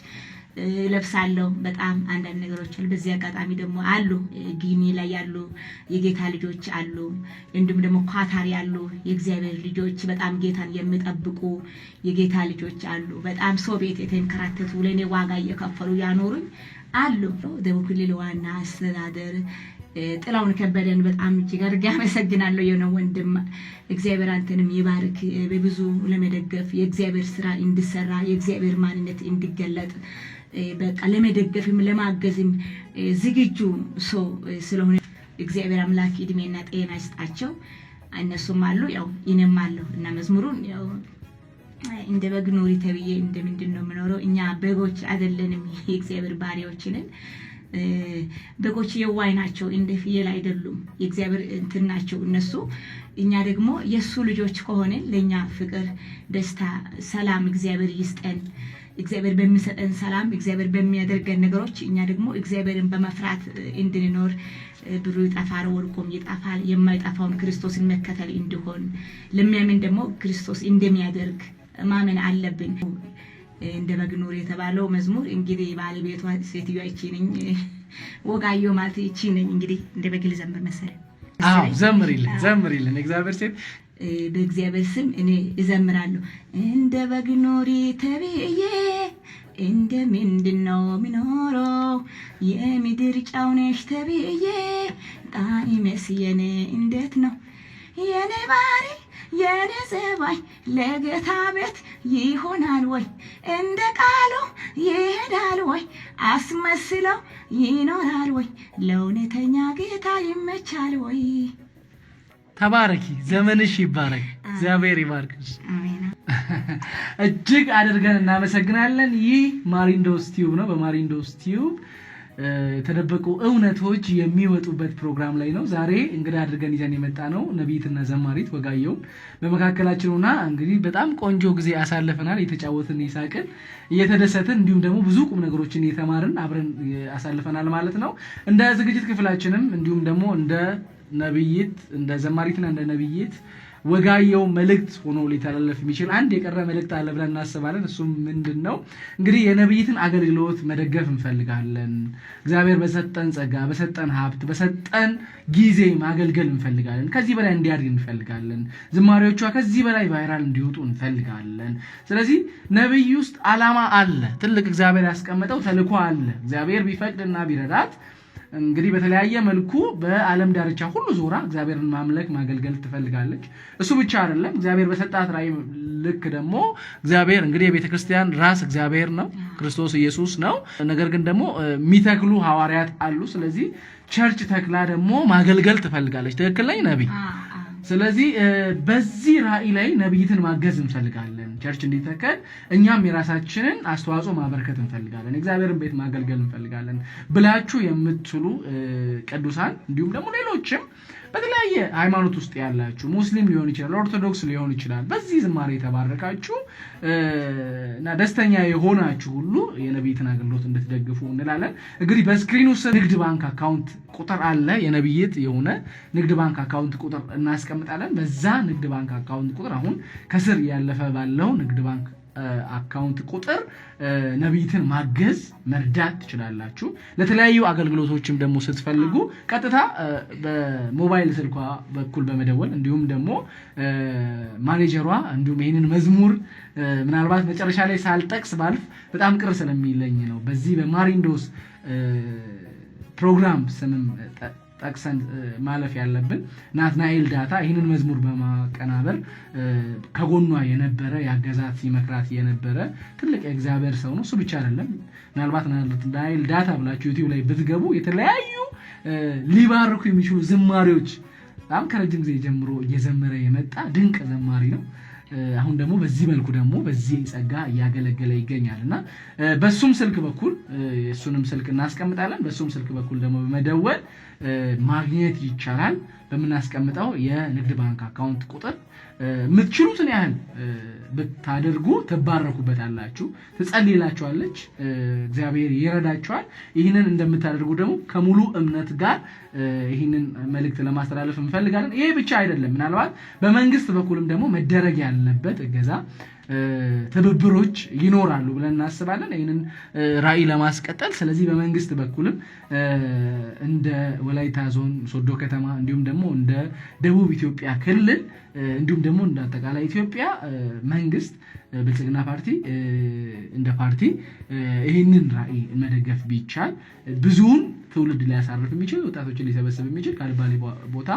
ለብሳለሁ። በጣም አንዳንድ ነገሮች አሉ። በዚህ አጋጣሚ ደግሞ አሉ ጊኒ ላይ ያሉ የጌታ ልጆች አሉ። እንዲሁም ደግሞ ኳታር ያሉ የእግዚአብሔር ልጆች፣ በጣም ጌታን የሚጠብቁ የጌታ ልጆች አሉ። በጣም ሰው ቤት የተንከራተቱ ለእኔ ዋጋ እየከፈሉ ያኖሩኝ አሉ። ደቡብ ክልል ዋና አስተዳደር ጥላውን ከበደን በጣም እጅግ አድርጌ አመሰግናለሁ። የሆነ ወንድም እግዚአብሔር አንተንም ይባርክ። በብዙ ለመደገፍ የእግዚአብሔር ስራ እንዲሰራ የእግዚአብሔር ማንነት እንዲገለጥ በቃ ለመደገፍም ለማገዝም ዝግጁ ሰው ስለሆነ እግዚአብሔር አምላክ እድሜና ጤና ይስጣቸው። እነሱም አሉ፣ ያው እኔም አለሁ እና መዝሙሩን ያው እንደ በግ ኑሪ ተብዬ እንደምንድን ነው የምኖረው? እኛ በጎች አይደለንም፣ የእግዚአብሔር ባሪያዎች ነን። በጎች የዋይ ናቸው፣ እንደ ፍየል አይደሉም። የእግዚአብሔር እንትን ናቸው እነሱ። እኛ ደግሞ የእሱ ልጆች ከሆንን ለእኛ ፍቅር፣ ደስታ፣ ሰላም እግዚአብሔር ይስጠን። እግዚአብሔር በሚሰጠን ሰላም፣ እግዚአብሔር በሚያደርገን ነገሮች እኛ ደግሞ እግዚአብሔርን በመፍራት እንድንኖር ብሩ ይጠፋል፣ ወርቁም ይጠፋል። የማይጠፋውን ክርስቶስን መከተል እንዲሆን ለሚያምን ደግሞ ክርስቶስ እንደሚያደርግ ማመን አለብን። እንደ በግ ኑር የተባለው መዝሙር እንግዲህ ባለቤቷ ሴትዮዋ ይቺ ነኝ፣ ወጋየሁ ማለት ይቺ ነኝ። እንግዲህ እንደ በግ ልዘምር መሰለኝ። አዎ ዘምሪልን፣ ዘምሪልን። እግዚአብሔር ሴት በእግዚአብሔር ስም እኔ እዘምራለሁ። እንደ በግ ኑሪ ተብዬ እንደ ምንድን ነው ምኖረው? የምድር ጨው ነሽ ተብዬ ጣዕሜስ የኔ እንዴት ነው? የኔ ባህሪ የኔ ጸባይ ለጌታ ቤት ይሆናል ወይ? እንደ ቃሉ ይሄዳል ወይ? አስመስለው ይኖራል ወይ? ለእውነተኛ ጌታ ይመቻል ወይ? ተባረኪ፣ ዘመንሽ ይባረክ፣ እግዚአብሔር ይባርክሽ። አሜን። እጅግ አድርገን እናመሰግናለን። ይህ ማሪንዶስ ቲዩብ ነው። በማሪንዶስ ቲዩብ የተደበቁ እውነቶች የሚወጡበት ፕሮግራም ላይ ነው። ዛሬ እንግዳ አድርገን ይዘን የመጣ ነው ነቢይትና ዘማሪት ወጋየሁን በመካከላችን ሆና እንግዲህ በጣም ቆንጆ ጊዜ አሳልፈናል። እየተጫወትን፣ እየሳቅን፣ እየተደሰትን እንዲሁም ደግሞ ብዙ ቁም ነገሮችን እየተማርን አብረን አሳልፈናል ማለት ነው። እንደ ዝግጅት ክፍላችንም እንዲሁም ደግሞ እንደ ነቢይት እንደ ዘማሪትና እንደ ነቢይት ወጋየሁ መልእክት ሆኖ ሊተላለፍ የሚችል አንድ የቀረ መልእክት አለ ብለን እናስባለን። እሱም ምንድን ነው? እንግዲህ የነቢይትን አገልግሎት መደገፍ እንፈልጋለን። እግዚአብሔር በሰጠን ጸጋ፣ በሰጠን ሀብት፣ በሰጠን ጊዜ ማገልገል እንፈልጋለን። ከዚህ በላይ እንዲያድግ እንፈልጋለን። ዝማሬዎቿ ከዚህ በላይ viral እንዲወጡ እንፈልጋለን። ስለዚህ ነቢይ ውስጥ ዓላማ አለ። ትልቅ እግዚአብሔር ያስቀመጠው ተልእኮ አለ። እግዚአብሔር ቢፈቅድና ቢረዳት እንግዲህ በተለያየ መልኩ በዓለም ዳርቻ ሁሉ ዞራ እግዚአብሔርን ማምለክ ማገልገል ትፈልጋለች። እሱ ብቻ አይደለም። እግዚአብሔር በሰጣት ራእይ ልክ ደግሞ እግዚአብሔር እንግዲህ የቤተ ክርስቲያን ራስ እግዚአብሔር ነው፣ ክርስቶስ ኢየሱስ ነው። ነገር ግን ደግሞ የሚተክሉ ሐዋርያት አሉ። ስለዚህ church ተክላ ደግሞ ማገልገል ትፈልጋለች። ትክክል ነኝ ነቢይ? ስለዚህ በዚህ ራእይ ላይ ነቢይትን ማገዝ እንፈልጋለን። church እንዲተከል እኛም የራሳችንን አስተዋጽኦ ማበርከት እንፈልጋለን። እግዚአብሔርን ቤት ማገልገል እንፈልጋለን ብላችሁ የምትሉ ቅዱሳን እንዲሁም ደግሞ ሌሎችም በተለያየ ሃይማኖት ውስጥ ያላችሁ ሙስሊም ሊሆን ይችላል፣ ኦርቶዶክስ ሊሆን ይችላል፣ በዚህ ዝማሬ የተባረካችሁ እና ደስተኛ የሆናችሁ ሁሉ የነቢይትን አገልግሎት እንድትደግፉ እንላለን። እንግዲህ በ screen ኡ ስር ንግድ ባንክ account ቁጥር አለ። የነቢይት የሆነ ንግድ ባንክ account ቁጥር እናስቀምጣለን። በዛ ንግድ ባንክ account ቁጥር አሁን ከስር ያለፈ ባለው ንግድ ባንክ account ቁጥር ነቢይትን ማገዝ መርዳት ትችላላችሁ። ለተለያዩ አገልግሎቶችም ደግሞ ስትፈልጉ ቀጥታ በሞባይል ስልኳ በኩል በመደወል እንዲሁም ደግሞ ማኔጀሯ እንዲሁም ይህንን መዝሙር ምናልባት መጨረሻ ላይ ሳልጠቅስ ባልፍ በጣም ቅር ስለሚለኝ ነው። በዚህ በማሪንዶስ ፕሮግራም ስምም ጠቅሰን ማለፍ ያለብን ናትናኤል ዳታ ይህንን መዝሙር በማቀናበር ከጎኗ የነበረ ያገዛት ሲመክራት የነበረ ትልቅ የእግዚአብሔር ሰው ነው። እሱ ብቻ አይደለም። ምናልባት ናትናኤል ዳታ ብላችሁ ዩቲዩብ ላይ ብትገቡ የተለያዩ ሊባርኩ የሚችሉ ዝማሬዎች በጣም ከረጅም ጊዜ ጀምሮ እየዘመረ የመጣ ድንቅ ዘማሪ ነው። አሁን ደግሞ በዚህ መልኩ ደግሞ በዚህ ጸጋ እያገለገለ ይገኛል እና በሱም ስልክ በኩል እሱንም ስልክ እናስቀምጣለን። በሱም ስልክ በኩል ደግሞ በመደወል ማግኘት ይቻላል። በምናስቀምጠው የንግድ ባንክ account ቁጥር የምትችሉትን ያህል ብታደርጉ ትባረኩበታላችሁ፣ ትጸልይላችኋለች፣ እግዚአብሔር ይረዳችኋል። ይህንን እንደምታደርጉ ደግሞ ከሙሉ እምነት ጋር ይህንን መልእክት ለማስተላለፍ እንፈልጋለን። ይሄ ብቻ አይደለም። ምናልባት በመንግስት በኩልም ደግሞ መደረግ ያለበት እገዛ ትብብሮች ይኖራሉ ብለን እናስባለን፣ ይህንን ራዕይ ለማስቀጠል። ስለዚህ በመንግስት በኩልም እንደ ወላይታ ዞን ሶዶ ከተማ እንዲሁም ደግሞ እንደ ደቡብ ኢትዮጵያ ክልል እንዲሁም ደግሞ እንደ አጠቃላይ ኢትዮጵያ መንግስት ብልጽግና ፓርቲ እንደ ፓርቲ ይህንን ራዕይ መደገፍ ቢቻል ብዙውን ትውልድ ሊያሳርፍ የሚችል፣ ወጣቶችን ሊሰበስብ የሚችል፣ ካልባሌ ቦታ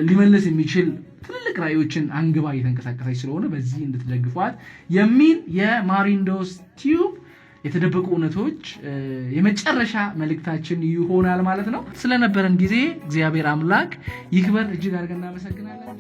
ሊመልስ የሚችል ትልልቅ ራዕዮችን አንግባ እየተንቀሳቀሰች ስለሆነ በዚህ እንድትደግፏት የሚል የማሪንዶስ ቲዩብ የተደበቁ እውነቶች የመጨረሻ መልእክታችን ይሆናል ማለት ነው። ስለነበረን ጊዜ እግዚአብሔር አምላክ ይክበር። እጅግ አድርገን እናመሰግናለን።